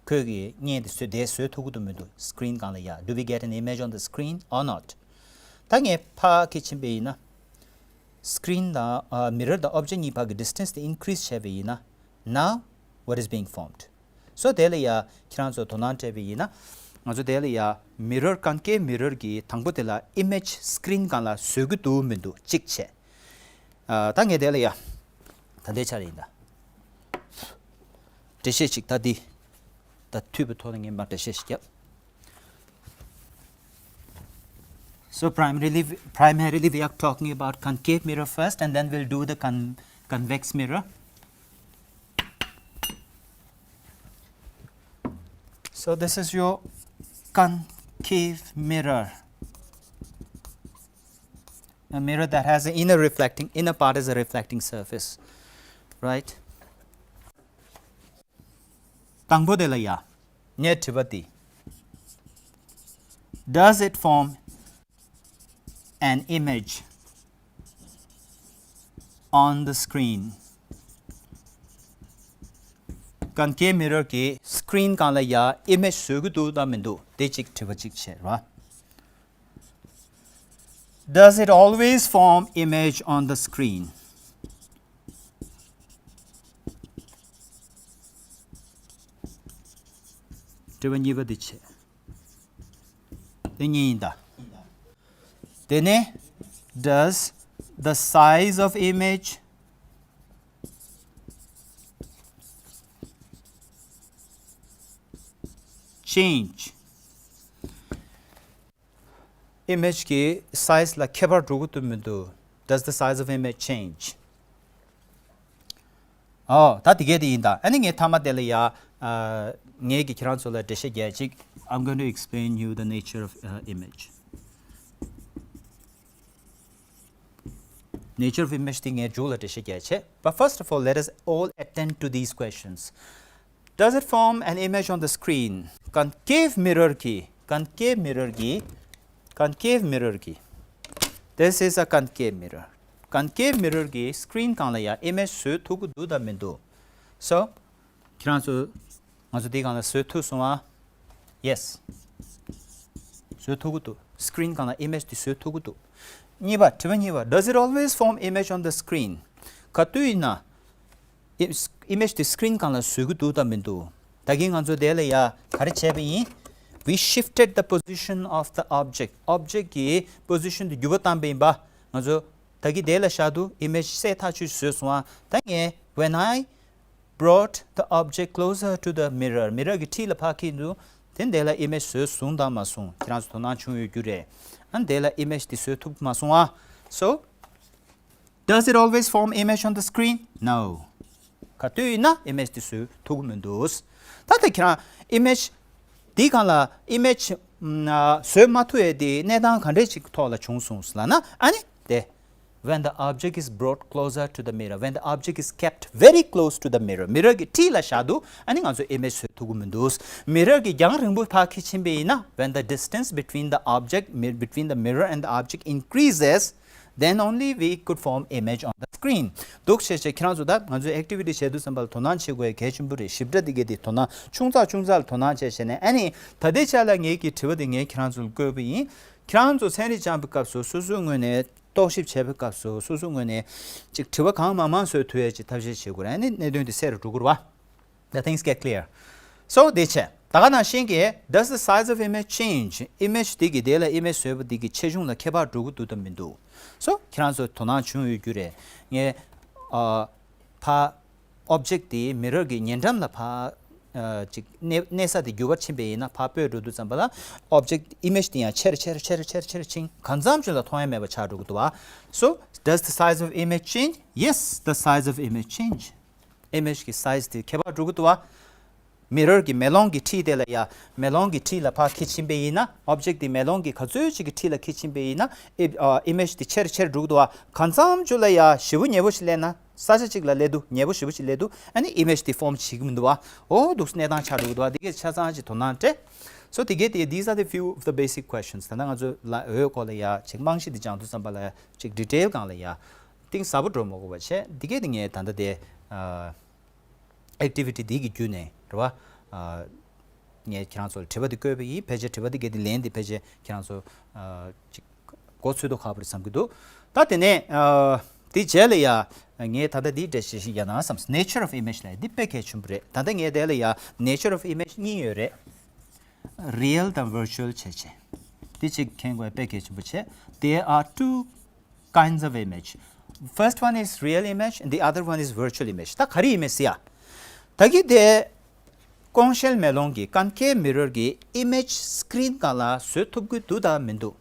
ཁོས་ཀྱི་བརྙན་དེ་བཟོས། དེ་བཟོས་ཐུབ་ཀྱི་འདུག་མི་འདུག screen སྒང་ལ་ཡ། Do we get an image on the screen or not? ད་ངས་ཕར་འཁྱེར་ཕྱིན་པ་ཡིན་ན། screen དང་ཨ་mirror དང་object གཉིས་བར་གྱི་distance དེ་increase བྱས་པ་ཡིན་ན། Now what is being formed? So དེ་ལ་ཡ་ཁྱེད་རང་ཚོ་དོ་སྣང་སྤྲད་པ་ཡིན་ན། ང་ཚོ་དེ་ལ་ཡ་mirror, concave mirror གི་དང་པོ་དེ་ལ་image screen སྒང་ལ་བཟོ་གི་འདུག་མི་འདུག་གཅིག་བྱས། ཨ་ད་ངས་དེ་ལ་ཡ་ད་ལྟའི་ཆར་ཡིན་ད། འགྲེལ་བཤད་ཅིག་ད་འདི་ད་མཐུད་པའི་ཐོག་ནས་ངས་མར་འགྲེལ་བཤད་ཅིག་བརྒྱབ། So primarily, primarily we are talking about concave mirror first, and then we'll do the con convex mirror. So this is your concave mirror, a mirror that has an inner reflecting, inner part is a reflecting surface, right? དང་པོ་དེ་ལ་ཡ། ངའི་དྲི་བ་འདི། Does it form an image on the screen? Concave mirror གི་screen སྒང་ལ་ཡ་image བཟོ་གི་འདུག་དང་མི་འདུག་དེ་གཅིག་དྲི་བ་གཅིག་བྱས་ར། Does it always form image on the screen? དྲི་བ་གཉིས་པ་འདི་བྱས། དེ་གཉིས་ཡིན་ད། དེ་ནས། Does the size of image change? Image གི་size ལ་ཁྱད་པར་འགྲོ་གི་འདུག་མི་འདུག Does the size of image change? ཨོ། ད་དེ་གས་དེ་ཡིན་ད། ཨ་ནི་ངས་མཐའ་མ་དེ་ལ་ཡ། ཨ། ངས་ཀྱི་ཁྱེད་རང་ཚོ་ལ་འགྲེལ་བཤད་རྒྱག་ཅིག I'm going to explain you the nature of uh, image. Nature of image དེ་ངས་མཇུག་ལ་འགྲེལ་བཤད་རྒྱག་བྱས། But first of all, let us all attend to these questions. Does it form an image on the screen? Concave mirror གི། Concave mirror གི། Concave mirror གི། This is a concave mirror. Concave mirror གི་screen སྒང་ལ་ཡ་image བཟོས་ཐུབ་ཀྱི་འདུག་དང་མི་འདུག So ཁྱེད་རང་ཚོ། ང་ཚོ་དེའི་སྒང་ལ་བཟོས་ཐུབ་སོང་ཨ། Yes. བཟོས་ཐུབ་ཀྱི་འདུག Screen སྒང་ལ་image དེ་བཟོས་ཐུབ་ཀྱི་འདུག་གཉིས་པ། དྲི་བ་གཉིས་པ། Does it always form image on the screen? ག་དུས་ཡིན་ན། Im- image དེ་screen སྒང་ལ་བཟོས་ཀྱི་འདུག་དང་མི་འདུག་ད་གིན་ང་ཚོ་དེ་ལ་ཡ་ག་རེ་བྱས་པ་ཡིན། We shifted the position of the object. Object གི་position དེ་འགྱུར་བ་བཏང་པ་ཡིན་པ། ང་ཚོ་ད་གིན་དེ་ལ་བཞག་འདུག Image གསལ་ཐག་ཆོད་བཟོས་སོང་ཨ། ད་ངས། When I brought the object closer to the mirror. Mirror གི་འཁྲིས་ལ་ཕར་འཁྱེར་འདུག་དེ་འདི་ལ་image བཟོས་བཟུང་དང་མ་བཟུང་ཁྱེད་རང་ཚོ་དོ་སྣང་བྱུང་ཡོད་རྒྱུ་རེད། ཨ་ནི་དེ་ལ་image དེ་བཟོས་ཐུབ་མ་སོང་ཨ། So, does it always form image on the screen? No. ག་དུས་ཡིན་ན་image དེ་བཟོས་ཐུབ་ཀྱི་མི་འདུག་ད་ལྟ་ཁྱེད་རང་image འདི་སྒང་ལ་image བཟོས་མ་ཐུབ་ཡས་དེ་གནས་སྟངས་ག་འདྲས་ཅིག་ཐོག་ལ་བྱུང་སོང་ལབ་ན། ཨ་ནི་དེ། When the object is brought closer to the mirror, when the object is kept very close to the mirror, mirror གི་འཁྲིས་ལ་བཞག་འདུག་ཨ་ནི་ང་ཚོ་image བཟོས་ཐུབ་ཀྱི་མི་འདུག Mirror གི་རྒྱང་རིང་པོ་ཕར་འཁྱེར་ཕྱིན་པ་ཡིན་ན། When the distance between the object, mi- between the mirror and the object increases, then only we could form image on the screen. འདུག་བྱས་བྱས་ཁྱེད་རང་ཚོ་ད་ང་ཚོའི་activity བྱེད་དུས་ཙམ་པ་ལ་དོ་སྣང་བྱེད་དགོས་གལ་ཆེན་པོ་རེད། ཞིབ་ཕྲ་འདི་གས་དེ་དོ་སྣང་ཆུང་ཙག་ཆུང་ཙག་ལ་དོ་སྣང་བྱས་བྱས་ནས། ཨ་ནི་ད་ལྟའི་ཆ་ལ་ངེད་ཀྱི་དྲི་བ་དེ་ངས་ཁྱེད་རང་ཚོ་ལ་བཀོད་པ་ཡིན། ཁྱེད་རང་ཚོ་ཚན་རིག་སྦྱངས་པའི་སྐབས་སུ་སོ་སོའི་ངོས་ནས། རྟོག་ཞིབ་བྱས་པའི་སྐབས་སུ་སོ་སོའི་ངོས་ནས་ཅིག་དྲི་བ་གང་མང་མང་བཟོ་ཐུབ་ཡས་ཅིག་ཐབས་ཤེས་བྱེད་དགོས་རེད། ཨ་ནི་གནད་དོན་དེ་སེལ་རུ་འགྲོ་དགོས་རེད་བ། The things get clear. So དེ་བྱས། ད་ག་ནང་བཞིན་གྱི། Does the size of image change? Image དེ་གི་དེ་ལ་image བཟོས་པ་དེ་གི་ཆེ་ཆུང་ལ་ཁྱད་པར་འགྲོ་གི་འདུག་དང་མི་འདུག So ཁྱེད་རང་ཚོ་དོ་སྣང་བྱུང་ཡོད་རྒྱུ་རེད། ངས་ཨ་ཕ། Object དེ་mirror གི་ཉེ་འགྲམ་ལ་ཕར་ཨ་ཅིག་གནས་གནས་ས་དེ་འགྱུར་བ་ཕྱིན་པ་ཡིན་ན། ཕར་སྤོས་འགྲོ་དུས་ཙམ་པ་ལ་object image དེ་ཡང་ཆེར་ཆེར་ཆེར་ཆེར་ཕྱིན། གང་འཚམ་ཅིག་ལ་མཐོང་ཡ་མེད་པ་ཆགས་འགྲོ་གི་འདུག་བ། So, does the size of image change? Yes, the size of image change. Image གི་size དེ་ཁྱད་པར་འགྲོ་གི་འདུག་བ། Mirror གི་མེ་ལོང་གི་འཁྲིས་དེ་ལ་ཡ། མེ་ལོང་གི་འཁྲིས་ལ་ཕར་འཁྱེར་ཕྱིན་པ་ཡིན་ན། Object དེ་མེ་ལོང་གི་ག་ཚོད་ཅིག་གི་འཁྲིས་ལ་འཁྱེར་ཕྱིན་པ་ཡིན་ན། ཨི་ཨ་image དེ་ཆེར་ཆེར་འགྲོ་གི་འདུག་བ། གང་འཚམ་ཅིག་ལ་ཡ་ཞེ་པོ་ཉེ་པོ་ཞིག་སླེབས་ན། ས་ཆ་གཅིག་ལ་སླེབས་དུས་ཉེ་པོ་ཞེ་པོ་ཞིག་སླེབས་དུས། ཨ་ནི་image དེ་form བྱེད་ཀྱི་མི་འདུག་བ། འོ་འདུག་གནས་སྟངས་ཆགས་འགྲོ་གི་འདུག་བ། དེ་གས་ཆ་ཚང་ཅིག་དོ་སྣང་སྤྲད། So དེ་གས་དེ། These are the few of the basic questions. ད་ལྟ་ང་ཚོ་ལ་འོའི་སྐོར་ལ་ཡ་ཅིག་རྨང་གཞི་དེ་སྦྱང་དུས་ཙམ་པ་ལ་ཡ་ཅིག་detail སྒང་ལ་ཡ་གཏིང་ཟབ་པོ་འགྲོ་མ་དགོས་པ་བྱས། དེ་གས་དེ་ངས་ད་ལྟ་དེ་ཨ་activity འདི་གི་བརྒྱུད་ནས་རེད་བ། ཨ་ངས་ཁྱེད་རང་ཚོ་ལ་དྲི་བ་འདི་བཀོད་པ་ཡིན། ཕལ་ཆེར་དྲི་བ་འདི་གས་འདི་ལན་འདི་ཕལ་ཆེར་ཁྱེད་རང་ཚོ་ཨ་ཅིག་མགོ་ཚོད་མདོག་ཁ་པོ་རེད་བསམ་གྱི་འདུག་ད་དེ་ནས་ཨ་དེ་རྗེས་ལ་ཡ་ངས་ད་ལྟ་འདི་འགྲེལ་བཤད་ཞིག་རྒྱག་ན་བསམས། Nature of image ལབ་འདི་དཔེ་གལ་ཆེན་པོ་རེད། ད་ལྟ་ངས་དེ་ལ་ཡ་nature of image གཉིས་ཡོད་རེད། Real དང་virtual བྱས་བྱས། འདི་གཅིག་མཁྱེན་དགོས་དཔེ་གལ་ཆེན་པོ་བྱས། There are two kinds of image. First one is real image and the other one is virtual image. ད་ག་རེ་ཡིན་མིན་ཟེར་ཡ། ད་གི་དེ་ཀོང་ཤེལ་མེ་ལོང་གི་concave mirror གི་image screen སྒང་ལ་བཟོ་ཐུབ་ཀྱི་འདུག་དང་མི་འདུག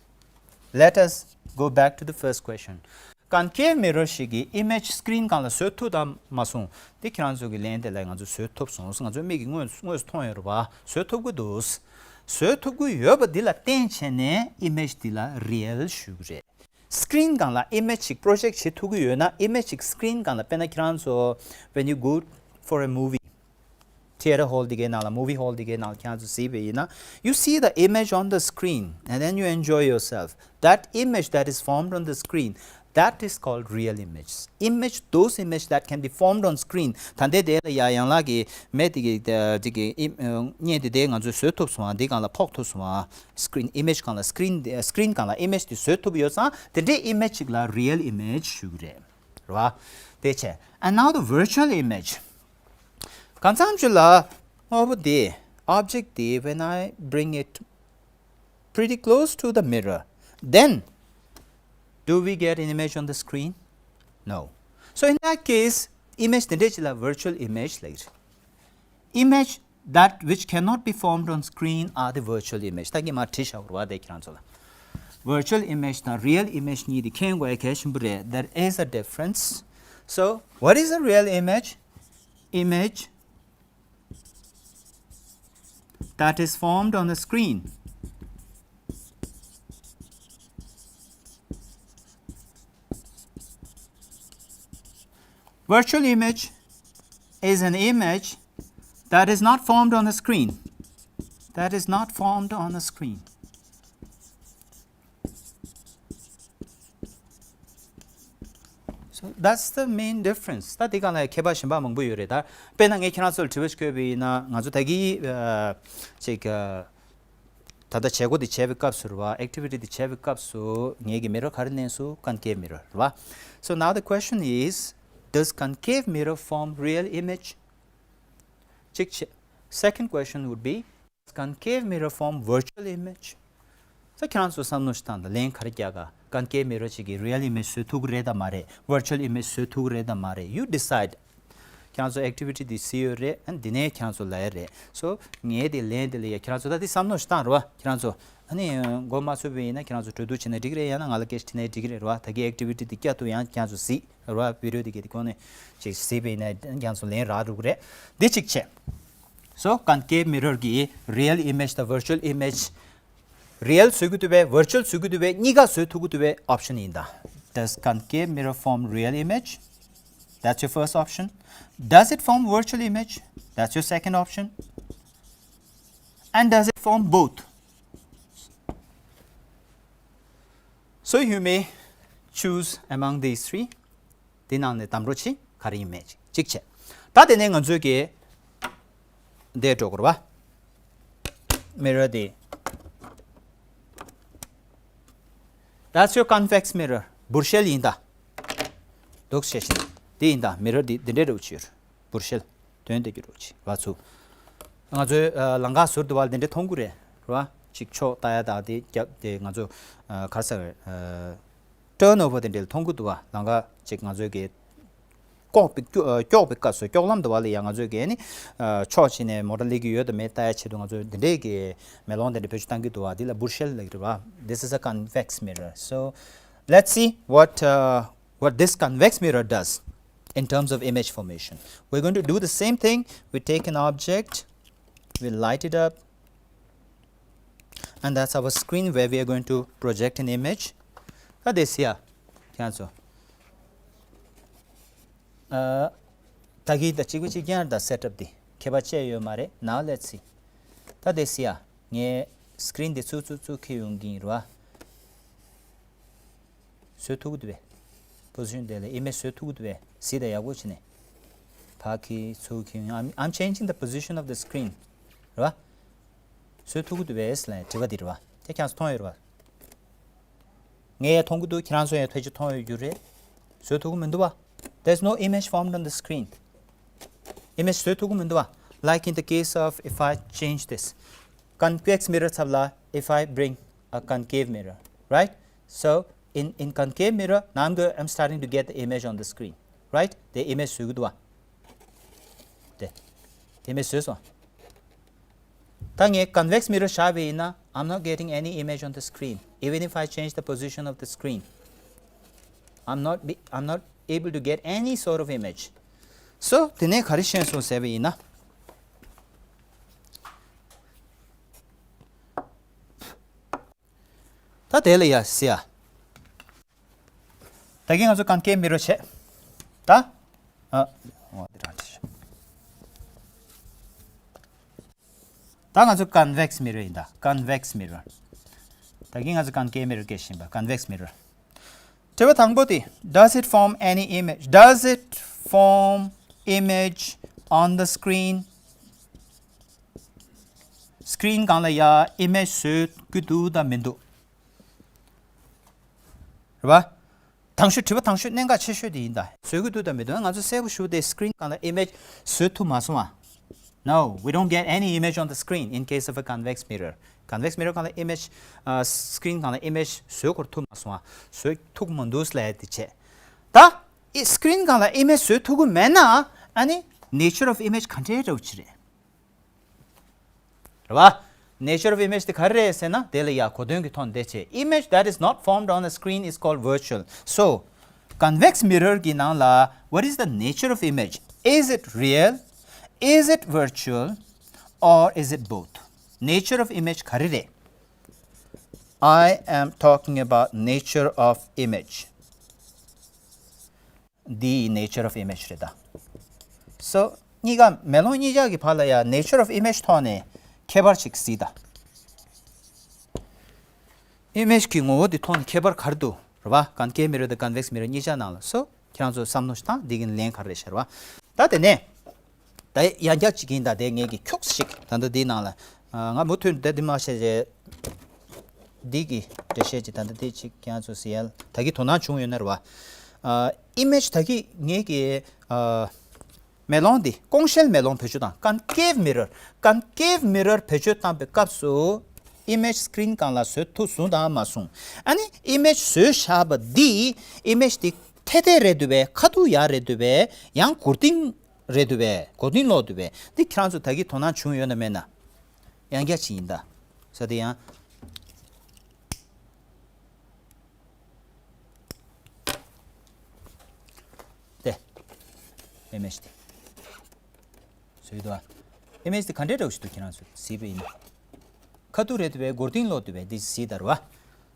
Let us go back to the first question. Concave mirror ཞིག་གིས་image screen སྒང་ལ་བཟོ་ཐུབ་དམ་མ་སོང་། དེ་ཁྱེད་རང་ཚོ་གི་ལན་དེ་ལ་ང་ཚོ་བཟོ་ཐུབ་སོང་། ང་ཚོའི་མིག་གིས་དངོས་དངོས་སུ་མཐོང་ཡོད་རེད་པ། བཟོ་ཐུབ་ཀྱི་འདུག་བཟོ་ཐུབ་ཀྱི་ཡོད་པ་འདི་ལ་བརྟེན་བྱས་ནས་image འདི་ལ་real ཞུ་གི་རེད། Screen སྒང་ལ་image ཞིག་project བྱེད་ཐུབ་ཀྱི་ཡོད་ན། Image ཞིག་screen སྒང་ལ། དཔེར་ན་ཁྱེད་རང་ཚོ་when you go for a movie, theatre hall འདི་གའི་ནང་ལ། movie hall འདི་གའི་ནང་ལ་ཁྱེད་རང་ཚོ་གཟིགས་པ་ཡིན་ན། You see the image on the screen and then you enjoy yourself. That image that is formed on the screen, that is called real image. Image, those image that can be formed on screen. ད་ལྟའི་དེ་ལ་ཡ་ཡང་ལགས་ཀྱི་མེད་དེ་གི་དེ་གི་བརྙན་དེ་དེ་ང་ཚོས་བཟོ་ཐུབ་སོང་ཨ། འདི་སྒང་ལ་ཕོག་ཐུབ་སོང་ཨ། screen image སྒང་ལ། screen screen སྒང་ལ་image དེ་བཟོ་ཐུབ་ཡོད་ཙང་དེ་འདྲའི་image ཅིག་ལ་real image ཞུ་གི་རེད། རེད་བ། དེ་བྱས། And now the virtual image. གང་འཚམ་ཅིག་ལ་དངོས་པོ་དེ། object དེ། When I bring it pretty close to the mirror, then do we get an image on the screen? No. So in that case, image དེ་འདྲ་ཅིག་ལ་virtual image ལབ་ཀྱི་རེད། Image that which cannot be formed on screen are the virtual image. ད་གིན་མར་བྲིས་བཞག་པ་རེད་བ། དེ་ཁྱེད་རང་ཚོ་ལ། Virtual image དང་real image གཉིས་དེ་མཁྱེན་དགོས་ཡ་གལ་ཆེན་པོ་རེད། There is a difference. So, what is a real image? Image that is formed on the screen. Virtual image is an image that is not formed on the screen. That is not formed on the screen. So that's the main difference. ད་དེ་སྒང་ལ་ཁྱད་པར་གཞན་པ་མང་པོ་ཡོད་རེད། ད་དཔེར་ན་ངས་ཁྱེད་རང་ཚོ་ལ་དྲི་བ་ཞིག་བཀོད་པ་ཡིན་ན། ང་ཚོ་ད་གིན་ཨ་ཅིག་ཨ་ད་ལྟ་བྱེད་སྒོ་འདི་བྱེད་པའི་སྐབས་སུ་རེད་བ། activity འདི་བྱེད་པའི་སྐབས་སུ་ངེད་ཀྱི་mirror ག་རེ་ལེན་སོང་། Concave mirror རེད་བ། So now the question is, does concave mirror form real image? གཅིག་བྱས། Second question would be, concave mirror form virtual image. ས། ཁྱེད་རང་ཚོ་བསམ་བློ་ཞིག་བཏང་དང་། ལན་ག་རེ་རྒྱག་ག Concave mirror གཅིག་གིས་real image བཟོ་ཐུབ་ཀྱི་རེད་དམ་མ་རེད། virtual image བཟོ་ཐུབ་ཀྱི་རེད་དམ་མ་རེད། You decide. ཁྱེད་རང་ཚོ་activity འདི་གཟིགས་ཡོད་རེད། ཨ་ནི་འདི་ནས་ཁྱེད་རང་ཚོ་ལབ་ཡ་རེད། So ངའི་དེ་ལན་དེ་ལ་ཡ་ཁྱེད་རང་ཚོ་ད་དེ་བསམ་བློ་ཞིག་བཏང་རེད་བ། ཁྱེད་རང་ཚོ་ཨ་ནི་མགོ་མ་ཚོས་པ་ཡིན་ན་ཁྱེད་རང་ཚོ་གྲོས་བསྡུར་བྱས་ན་འགྲིག་གི་རེད། ཡང་ན་ང་ལ་སྐད་ཆ་དྲིས་ན་འགྲིག་གི་རེད་བ། ད་གིན་activity འདི་བསྐྱར་དུ་ཡང་ཁྱེད་རང་ཚོ་གཟིགས། རེད་བ། video འདི་གའི་དེ་གོང་ནས་ཅིག་གཟིགས་པ་ཡིན་ན་ཁྱེད་རང་ཚོ་ལན་རག་འགྲོ་གི་རེད། འདི་གཅིག་བྱས། So concave mirror གིས་real image དང་virtual image། real བཟོ་གི་འདུག་པས། virtual བཟོ་གི་འདུག་པས། གཉིས་ཀ་བཟོ་ཐུབ་ཀྱི་འདུག་པས། option ཡིན་ད། Does concave mirror form real image? That's your first option. Does it form virtual image? That's your second option. And does it form both? So you may choose among these three. དེ་ནང་ནས་དམ་འགྲོ་ཆེ་ག་རེ་ཡིན་མེད་ཅིག་གཅིག་བྱས། ད་དེ་ནས་ང་ཚོས་ཀྱི་འདས་འགྲོ་དགོས་རེད་བ། mirror དེ། That's your convex mirror. འབུར་ཤེལ་ཡིན་ད། འདུག་བྱས་ཤིང་། དེ་ཡིན་ད། mirror དེ་འདི་འདྲའི་འདྲ་བོ་ཅིག་ཡོད་རེད། འབུར་ཤེལ། དོན་དེ་གྱུར་རོགས་གྱིས་ར་ཚུ། ང་ཚོའི་ཨ་ལམ་ཁ་ཟུར་དུ་བ་ལ་དེ་འདྲ་མཐོང་གི་རེད་ར། ཅིག་ཕྱོགས་ལྟ་ཡ་དང་དེ་རྒྱབ་དེ་ང་ཚོ་ཨ་ག་རེ་ཟེར་ཨ་turnover དེ་འདྲ་ལ་མཐོང་གི་འདུག་བ། ལམ་ཁ་ཅིག་ང་ཚོའི་གི་ཀྱོག་པའི་ཀྱོ་ཨ་ཀྱོག་པའི་སྐབས་སུ་ཀྱོག་ལམ་དུ་བ་ལ་ཡ་ང་ཚོའི་གི་ནི་ཨ་ཕྱོགས་ཕྱིན་ནས་མོ་ཊ་སླེབས་ཀྱི་ཡོད་དང་མེད་ལྟ་ཡ་ཆེད་དུ་ང་ཚོ་དེ་འདྲའི་གི་མེ་ལོང་དེ་འདྲ་བེད་སྤྱོད་བཏང་གི་འདུག་བ། དེ་ལ་འབུར་ཤེལ་ལབ་ཀྱི་རེད་བ། This is a convex mirror. So let's see what uh, what this convex mirror does in terms of image formation. We're going to do the same thing. We take an object, we light it up, and that's our screen where we are going to project an image. ད་དེ་སི་ཡ་ཁྱེད་ཚོ་ཨ་ད་གི་ད་གཅིག་པ་གཅིག་རྐྱང་ད་སེ་ཊབ་དེ་ཁྱད་པར་ཅི་ཡོད་མ་རེད། Now let's see. ད་དེ་སི་ཡ་ངས་སི་ཀི་རིན་དེ་ཚུར་ཚུར་ཚུར་འཁྱེར་ཡོང་གི་ཡིན་རེད་བ། བཟོ་ཐུབ་ཀྱི་འདུག་པས། པོ་སི་ཤན་དེ་ལ་ཨི་མེཇ་བཟོ་ཐུབ་ཀྱི་འདུག་པས། གཟིགས་དང་ཡག་པོ་བྱས་ནས། ཕར་འཁྱེར་ཚུར་འཁྱེར། I'm, I'm changing the position of the screen. རེད་བ། བཟོ་ཐུབ་ཀྱི་འདུག་པས་ལབ་དྲི་བ་འདི་རེད་བ། དེ་ཁྱེད་ཚོ་མཐོང་ཡོད་རེད་བ། ངས་ཡང་མཐོང་གི་འདུག་ཁྱེད་རང་ཚོ་ཡང་ཕལ་ཆེར་མཐོང་ཡོད་རྒྱུ་རེད། བཟོ་ཐུབ་ཀྱི་མི་འདུག་བ། There's no image formed on the screen. ཨི་མེཇ་བཟོ་ཐུབ་ཀྱི་མི་འདུག་བ། Like in the case of if I change this. Convex mirror ཚབ་ལ། If I bring a concave mirror, right? So in, in concave mirror, now I'm, go, I'm starting to get the image on the screen, right? དེ་ཨི་མེཇ་བཟོ་གི་འདུག་བ། དེ་དེ་ཨི་མེཇ་བཟོས་སོང་། ད་ངས་convex mirror བཞག་པ་ཡིན་ན། I'm not getting any image on the screen. Even if I change the position of the screen, I'm not be, I'm not able to get any sort of image. So དེ་ནས་ག་རེ་ཤེས་སོང་ཟེར་བ་ཡིན་ན། ད་དེ་ལ་ཡ་ཟེར་ཡ། ད་གིན་ང་ཚོ་concave mirror བྱས། ད། ཨ། འོ་དེ་རང་བྱས། ད་ང་ཚོ་convex mirror ཡིན་ད། Convex mirror། ད་གིན་ང་ཚོ་concave mirror སྐད་བཤད་པ། Convex mirror། དྲི་བ་དང་པོ་དེ། Does it form any image? Does it form image on the screen? Screen སྒང་ལ་ཡ་image བཟོས་ཀྱི་འདུག་དང་མི་འདུག་རེད་པ། དང་ཤོས། དྲི་བ་དང་ཤོས་གནད་འགག་ཆེ་ཤོས་དེ་ཡིན་ད། བཟོ་གི་འདུག་དང་མི་འདུག་ང་ཚོ་གསལ་པོ་ཞུ་སྟེ་screen སྒང་ལ་image བཟོ་ཐུབ་མ་སོང་ཨ། No, we don't get any image on the screen in case of a convex mirror. Convex mirror སྒང་ལ་image ཨ། screen སྒང་ལ་image བཟོ་འཁོར་ཐུབ་མ་སོང་ཨ། བཟོ་ཐུབ་མ་འདུག་ལབ་ཡ་དེ་བྱས། ད་ཨི་screen སྒང་ལ་image བཟོ་ཐུབ་ཀྱི་མེད་ན་ཨ་ནི་nature of image ག་འདྲའི་འདྲ་བོ་ཅིག་རེད། རེད་པ། Nature of image དེ་ག་རེ་རེད་ཟེར་ན་དེ་ལ་ཡ་གོ་དོན་གྱི་ཐོག་ནས་དེ་བྱས། Image that is not formed on a screen is called virtual. So, convex mirror གི་ནང་ལ། What is the nature of image? Is it real? Is it virtual? Or is it both? Nature of image ག་རེ་རེད། I am talking about nature of image. འདིའི་nature of image རེད་ད། So གཉིས་ཀ་མེ་ལོང་གཉིས་ཆ་གི་བར་ལ་ཡ་nature of image ཐོག་ནས་ཁྱད་པར་ཅིག་གཟིགས་ད། Image གི་ངོ་བོ་འདི་ཐོག་ནས་ཁྱད་པར་ག་རེ་འདུག་རེད་པ། Concave mirror དང་convex mirror གཉིས་ཆ་ནང་ལ། So ཁྱེད་རང་ཚོ་བསམ་བློ་ཞིག་བཏང་། འདི་གི་ལན་ག་རེ་རེད་ཤར་བ། ད་དེ་ནས། ད་ཡང་བསྐྱར་གཅིག་ཡིན་ད། དེ་ངས་ཀྱི་ཁྱུག་ཞིག་ད་ལྟ་འདིའི་ནང་ལ། ང་མུ་མཐུད་ད་འདི་མ་བཤད་རེད། འདི་གི་འགྲེལ་བཤད་ཅིག་ད་ལྟ་འདི་ཅིག་ཁྱེད་རང་ཚོ་ཟེར་ཡ་ད་གི་དོ་སྣང་བྱུང་ཡོད་ན་རེད་པ། ཨ། Image ད་གི་ངས་ཀྱི་ཨ། མེ་ལོང་འདི། ཀོང་ཤེལ་མེ་ལོང་བེད་སྤྱོད་བཏང་། Concave mirror། Concave mirror བེད་སྤྱོད་བཏང་པའི་སྐབས་སུ་image screen སྒང་ལ་བཟོ་ཐུབ་སོང་དང་མ་སོང་། ཨ་ནི་image བཟོས་བཞག་པ་འདི། Image འདི་ཐད་ཐད་རེད་འདུག་པས། ཁ་ཐུག་ཡག་རེད་འདུག་པས། ཡང་མགོ་རྟིང་རེད་འདུག་པས། མགོ་རྟིང་ལོག་འདུག་པས། འདི་ཁྱེད་རང་ཚོ་ད་གི་དོ་སྣང་བྱུང་ཡོད་ན་མེད་ན། ཡང་བསྐྱར་ཅིག་ཡིན་ད། ས་དེ་ཡང་། དེ། Image དེ། བཟོས་འདུག་ཨ། Image དེ་ག་འདྲའི་འདྲ་བོ་ཞིག་འདུག་ཁྱེད་རང་ཚོ་གཟིགས་པ་ཡིན་ན། ཁ་ཐུག་རེད་འདུག་པས། མགོ་རྟིང་ལོག་འདུག་པས། འདི་གཟིགས་ད་རེད་པ།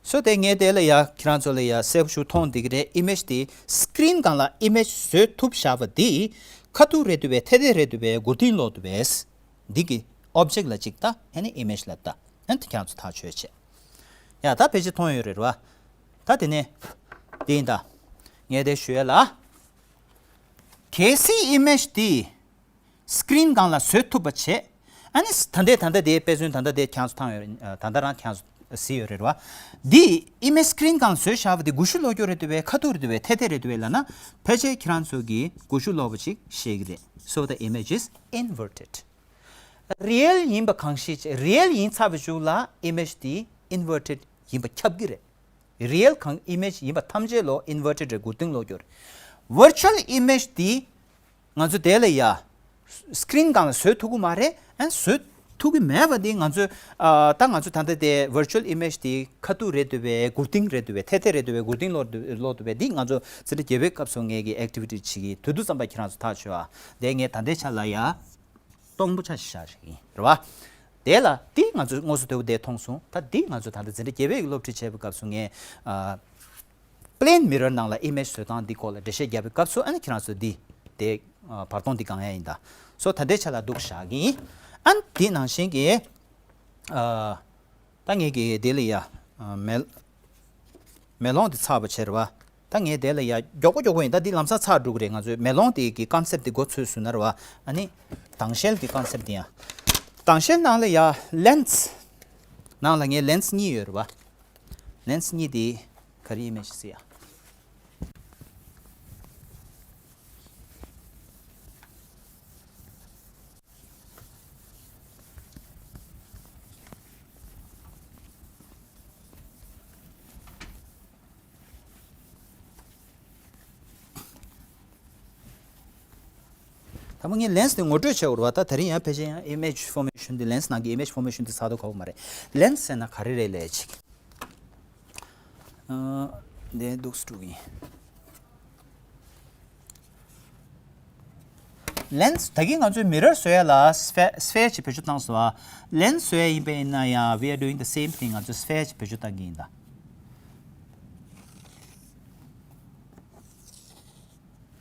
So དེ་ངས་དེ་ལ་ཡ་ཁྱེད་རང་ཚོ་ལ་ཡ་གསལ་པོ་ཞིག་མཐོང་བསྡད་ཀྱི་རེད། Image དེ་screen སྒང་ལ་image བཟོས་ཐུབ་བཞག་པ་འདི། ཁ་ཐུག་རེད་འདུག་པས། ཐད་ཐད་རེད་འདུག་པས། མགོ་རྟིང་ལོག་འདུག་པས། འདི་གི་object ལ་གཅིག་ལྟ། ཨ་ནི་image ལ་ལྟ། ཨ་ནི་དེ་ཁྱེད་རང་ཚོ་ཐག་ཆོད་བྱས། ཡ་ད་ཕལ་ཆེར་མཐོང་ཡོད་རེད་པ། ད་དེ་ནས་དེ་ཡིན་ད། ངས་དེ་ཞུ་ཡ་ལ། གལ་སྲིད་image དེ་screen སྒང་ལ་བཟོ་ཐུབ་པ་བྱས། ཨ་ནི་ད་ལྟའི་ད་ལྟ་དེའི་དཔེ་མཚོན་ད་ལྟ་དེ་ཁྱེད་རང་ཚོ་མཐོང་ཡོད་རེད། ད་ལྟ་རང་ཁྱེད་རང་ཚོ་གཟིགས་ཡོད་རེད་པ། འདི་image screen སྒང་ལ་བཟོས་བཞག་པ་དེ་མགོ་གཞུག་ལོག་རྒྱུ་རེད་འདུག་པས། ཁ་ཐུག་རེད་འདུག་པས། ཐད་ཐད་རེད་འདུག་པས་ལབ་ན། ཕལ་ཆེར་ཁྱེད་རང་ཚོ་གིས་མགོ་གཞུག་ལོག་པ་ཅིག་ཤེས་ཀྱི་རེད། So the image is inverted. Real ཡིན་པ་གང་ཤེས་བྱས། Real ཡིན་ཚར་བའི་གཞུག་ལ་image དེ་inverted ཡིན་པ་ཁྱབ་ཀྱི་རེད། Real གང་image ཡིན་པ་ཐམས་ཅད་ལོ་inverted རེད། མགོ་རྟིང་ལོག་རྒྱུ་རེད། Virtual image དེ་ང་ཚོ་དེ་ལ་ཡ་screen སྒང་ལ་བཟོ་ཐུབ་ཀྱི་མ་རེད། ཨ་བཟོ་ཐུབ་ཀྱི་མེད་པ་དེ་ང་ཚོས་ཨ་ད་ང་ཚོ་ད་ལྟ་དེ་virtual image དེ་ཁ་ཐུག་རེད་འདུག་པས། མགོ་རྟིང་རེད་འདུག་པས། ཐད་ཐད་རེད་འདུག་པས། མགོ་རྟིང་ལོག་འདུག་ལོག་འདུག་པས། འདི་ང་ཚོ་འཛིན་གྲྭ་བརྒྱད་པའི་སྐབས་སུ་ངས་ཀྱི་activity བྱེད་ཀྱི་དུས་དུས་ཙམ་པ་ཁྱེད་རང་ཚོ་ཐག་ཆོད་ཨ། དེ་ངས་ད་ལྟའི་ཆ་ལ་ཡ། སྟོང་པོ་ཆ་ཞིག་བཞག་ཞིག་ཡིན་རེད་བ། དེ་ལ་དེ་ང་ཚོས་དངོས་སུ་དེ་བོ་དེ་མཐོང་སོང་། ད་དེ་ང་ཚོས་ད་ལྟ་འཛིན་གྲྭ་བརྒྱད་པའི་སློབ་ཁྲིད་བྱེད་པའི་སྐབས་སུ་ངས་ཨ། Plane mirror ནང་ལ་image བཟོ་སྟངས་འདི་སྐོར་ལ་འགྲེལ་བཤད་རྒྱབ་པའི་སྐབས་སུ་ཨ་ནི་ཁྱེད་རང་ཚོས་འདི་དེ་ཨ། བར་སྟོང་འདི་གང་ཡང་ཡིན་ད། སོ་ད་ལྟའི་ཆ་ལ་འདུག་བཞག་གི་ཡིན། ཨ་ནི་དེ་ནང་བཞིན་གྱི་ཨ། ད་ངས་ཀྱི་དེ་ལ་ཡ་ཨ། མེ་མེ་ལོང་འདི་ཚར་བ་བྱས་རེད་བ། ད་ངས་དེ་ལ་ཡ་མགྱོགས་པོ་མགྱོགས་པོ་ཡིན། ད་འདི་ལམ་སང་ཚར་འགྲོ་གི་རེད། ང་ཚོས་མེ་ལོང་དེ་གི་concept དེ་མགོ་ཚོས་སོང་ན་རེད་བ། ཨ་ནི་དྭངས་ཤེལ་གྱི་concept དེ་ཡང་། དྭངས་ཤེལ་ནང་ལ་ཡ་lens ནང་ལ་ངས་lens གཉིས་ཡོད་རེད་བ། Lens གཉིས་དེ་ག་རེ་image ཟེར་ཡ། ད་མ་ངས་ལེན་སི་དེ་ངོ་སྤྲོད་བྱས་ཡོད་རེད་བ། ད་དེ་རིང་ཡང་ཕལ་ཆེར་ཡང་ཨི་མེཇ་ཕོར་མེ་ཤན་དེ་ལེན་སི་ནང་གི་ཨི་མེཇ་ཕོར་མེ་ཤན་དེ་ཚར་དུ་གོ་བ་མ་རེད། ལེན་སི་ཟེར་ན་ག་རེ་རེད་ལབ་ཅིག་འདི་འདུག་སེ་འགྲོ་གི་ཡིན། ལེན་སི་ད་གིན་ང་ཚོས་མི་རར་བཟོ་ཡ་ལ་སི་ཕེ་སི་ཕེར་ཅིག་བེད་སྤྱོད་བཏང་སོང་བ། ལེན་སི་བཟོ་ཡ་ཡིན་པ་ཡིན་ན་ཡང་we are doing the same thing. ང་ཚོས་སི་ཕེར་ཅིག་བེད་སྤྱོད་བཏང་གི་ཡིན་ད།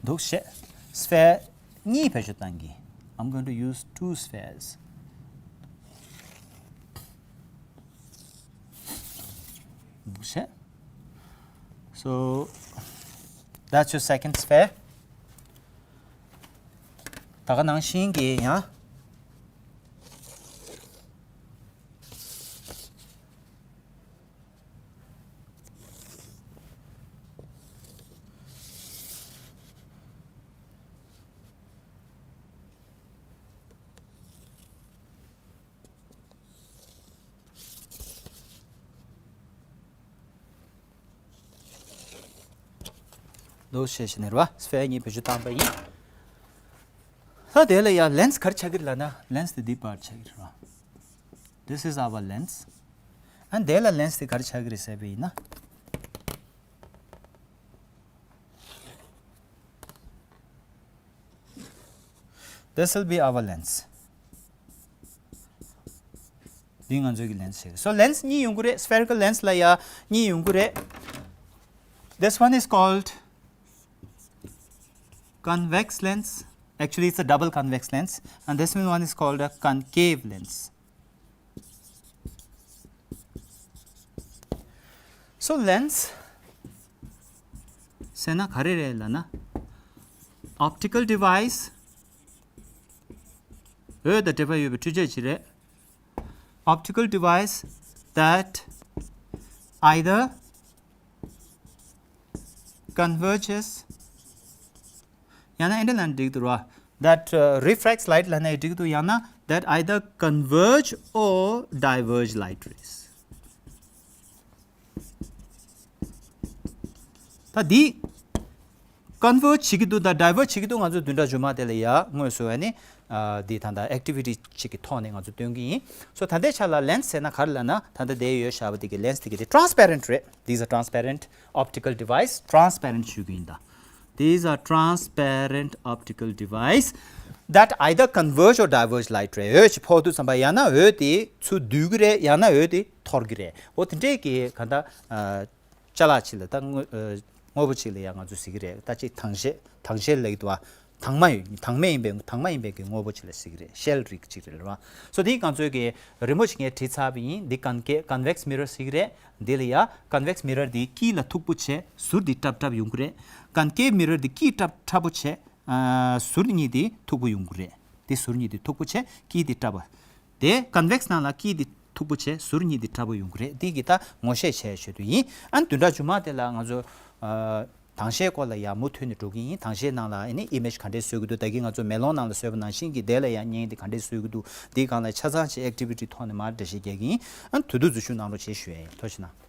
འདུག་བྱས། སི་ཕེར་གཉིས་བེད་སྤྱོད་བཏང་གི I'm going to use two spheres. འདུག་བྱས། So that's your second sphere. ད་ག་ནང་བཞིན་གྱི་ཡང་། ལོ་ཤེས་ཤེས་ནི་རེད་བ། སི་ཕེར་གཉིས་བེད་སྤྱོད་བཏང་པ་ཡིན། ད་དེ་ལ་ཡང་ལེན་སི་ག་རེ་ཆགས་ཀྱི་རེད་ལབ་ན། ལེན་སི་དེ་འདི་པར་ཆགས་ཀྱི་རེད་བ། This is our lens. ཨ་ནི་དེ་ལ་ལེན་སི་དེ་ག་རེ་ཆགས་ཀྱི་རེད་ཟེར་བ་ཡིན་ན། This will be our lens. འདི་ང་ཚོའི་གི་ལེན་སི་ཞིག So lens གཉིས་ཡོང་གི་རེད། Spherical lens ལ་ཡ་གཉིས་ཡོང་གི་རེད། This one is called convex lens. Actually, it's a double convex lens. And this one is called a concave lens. So lens ཟེར་ན་ག་རེ་རེད་ལབ་ན། Optical device. འོད་དང་འབྲེལ་བ་ཡོད་པའི་འཕྲུལ་ཆས་ཅིག་རེད། Optical device that either converges. ཡང་ན་ཨེ་འདྲ་ལབ་ན་འགྲིག་འདུག་ར། That uh, refracts light ལབ་ན་འགྲིག་འདུག་ཡང་ན་that either converge or diverge light rays. ད་འདི་converge བྱེད་ཀྱི་འདུག་དང་diverge བྱེད་ཀྱི་འདུག་ང་ཚོས་བདུན་ཕྲག་མཇུག་མ་དེ་ལ་ཡ་དངོས་སུ་ཨ་ནི་འདི་ད་ལྟ་activity གཅིག་གི་ཐོག་ནས་ང་ཚོས་སྟོན་གྱི་ཡིན། So ད་ལྟའི་ཆ་ལ་lens ཟེར་ན་ག་རེ་ལབ་ན། ད་ལྟ་དེ་ཡོད་བཞག་པ་དེ་གི་lens དེ་གི་དེ་transparent རེད། These are transparent optical device. Transparent ཞུ་གི་ཡིན་ད། These are transparent optical device that either converge or diverge light ray. འོད་ཅིག་ཕོག་དུས་ཙམ་པ་ཡང་ན་འོད་དེ་ཚུར་བསྡུ་གི་རེད། ཡང་ན་འོད་དེ་འཐོར་གི་རེད། འོ་དེ་འདྲས་ཀྱི་ག་ད་ཅ་ལག་ཅིག་ལ་ད་དངོས་དངོས་པོ་ཅིག་ལ་ཡང་ང་ཚོས་ཟེར་གི་རེད། ད་ཅིག་དྭངས་ཤེལ་དྭངས་ཤེལ་ལབ་ཀྱི་འདུག་བ། དྭངས་མ་ཡོད་དྭངས་མ་ཡིན་པའི་དྭངས་མ་ཡིན་པའི་གི་དངོས་པོ་ཅིག་ལ་ཟེར་གི་རེད། ཤེལ་རིགས་ཅིག་རེད་ལ་བ། So དེའི་ང་ཚོའི་གི་རི་མོ་ཅིག་ངས་བྲིས་ཚར་བ་ཡིན། འདི་གན་ཀེ་convex mirror ཟེར་གི་རེད། འདི་ལ་ཡ་convex mirror འདི་དཀྱིལ་ལ་མཐུག་པོ་བྱས། ཟུར་འདི་ཀྲབ་ཀྲབ་ཡོང་གི་རེད། གན་ཀེ་mirror འདི་དཀྱིལ་ཀྲབ་ཀྲབ་པོ་བྱས། ཨ་ཟུར་གཉིས་འདི་མཐུག་པོ་ཡོང་གི་རེད། འདི་ཟུར་གཉིས་འདི་མཐུག་པོ་བྱས། དཀྱིལ་འདི་ཀྲབ་པ། དེ་convex ནང་ལ་དཀྱིལ་འདི་མཐུག་པོ་བྱས། ཟུར་གཉིས་འདི་ཀྲབ་པོ་ཡོང་གི་རེད། འདི་གི་ད་ངོ་ཤེས་བྱས་ཆེད་དུ་ཡིན། ཨ་ནི་བདུན་ཕྲག་མཇུག་མ་དེ་ལ་ང་ཚོ་ཨ་དྭངས་ཤེལ་སྐོར་ལ་ཡ་མུ་མཐུད་ནས་འགྲོ་གི་ཡིན། དྭངས་ཤེལ་ནང་ལ་ཨ་ནི་image ག་འདྲས་བཟོ་གི་འདུག་ད་གིན་ང་ཚོ་མེ་ལོང་ནང་ལ་བཟོས་པ་ནང་བཞིན་གྱི་དེ་ལ་ཡ་བརྙན་འདི་ག་འདྲས་བཟོ་གི་འདུག་འདིའི་སྒང་ལ་ཆ་ཚང་ཅིག་activity ཐོག་ནས་མར་འགྲེལ་བཤད་རྒྱག་གི་ཡིན། ཨ་ནི་དུས་ཐུང་འཛུལ་ཞུགས་གནང་རོགས་བྱེད་ཞུ་ཡ་ཡིན། ཐུགས་རྗེ་གནང་།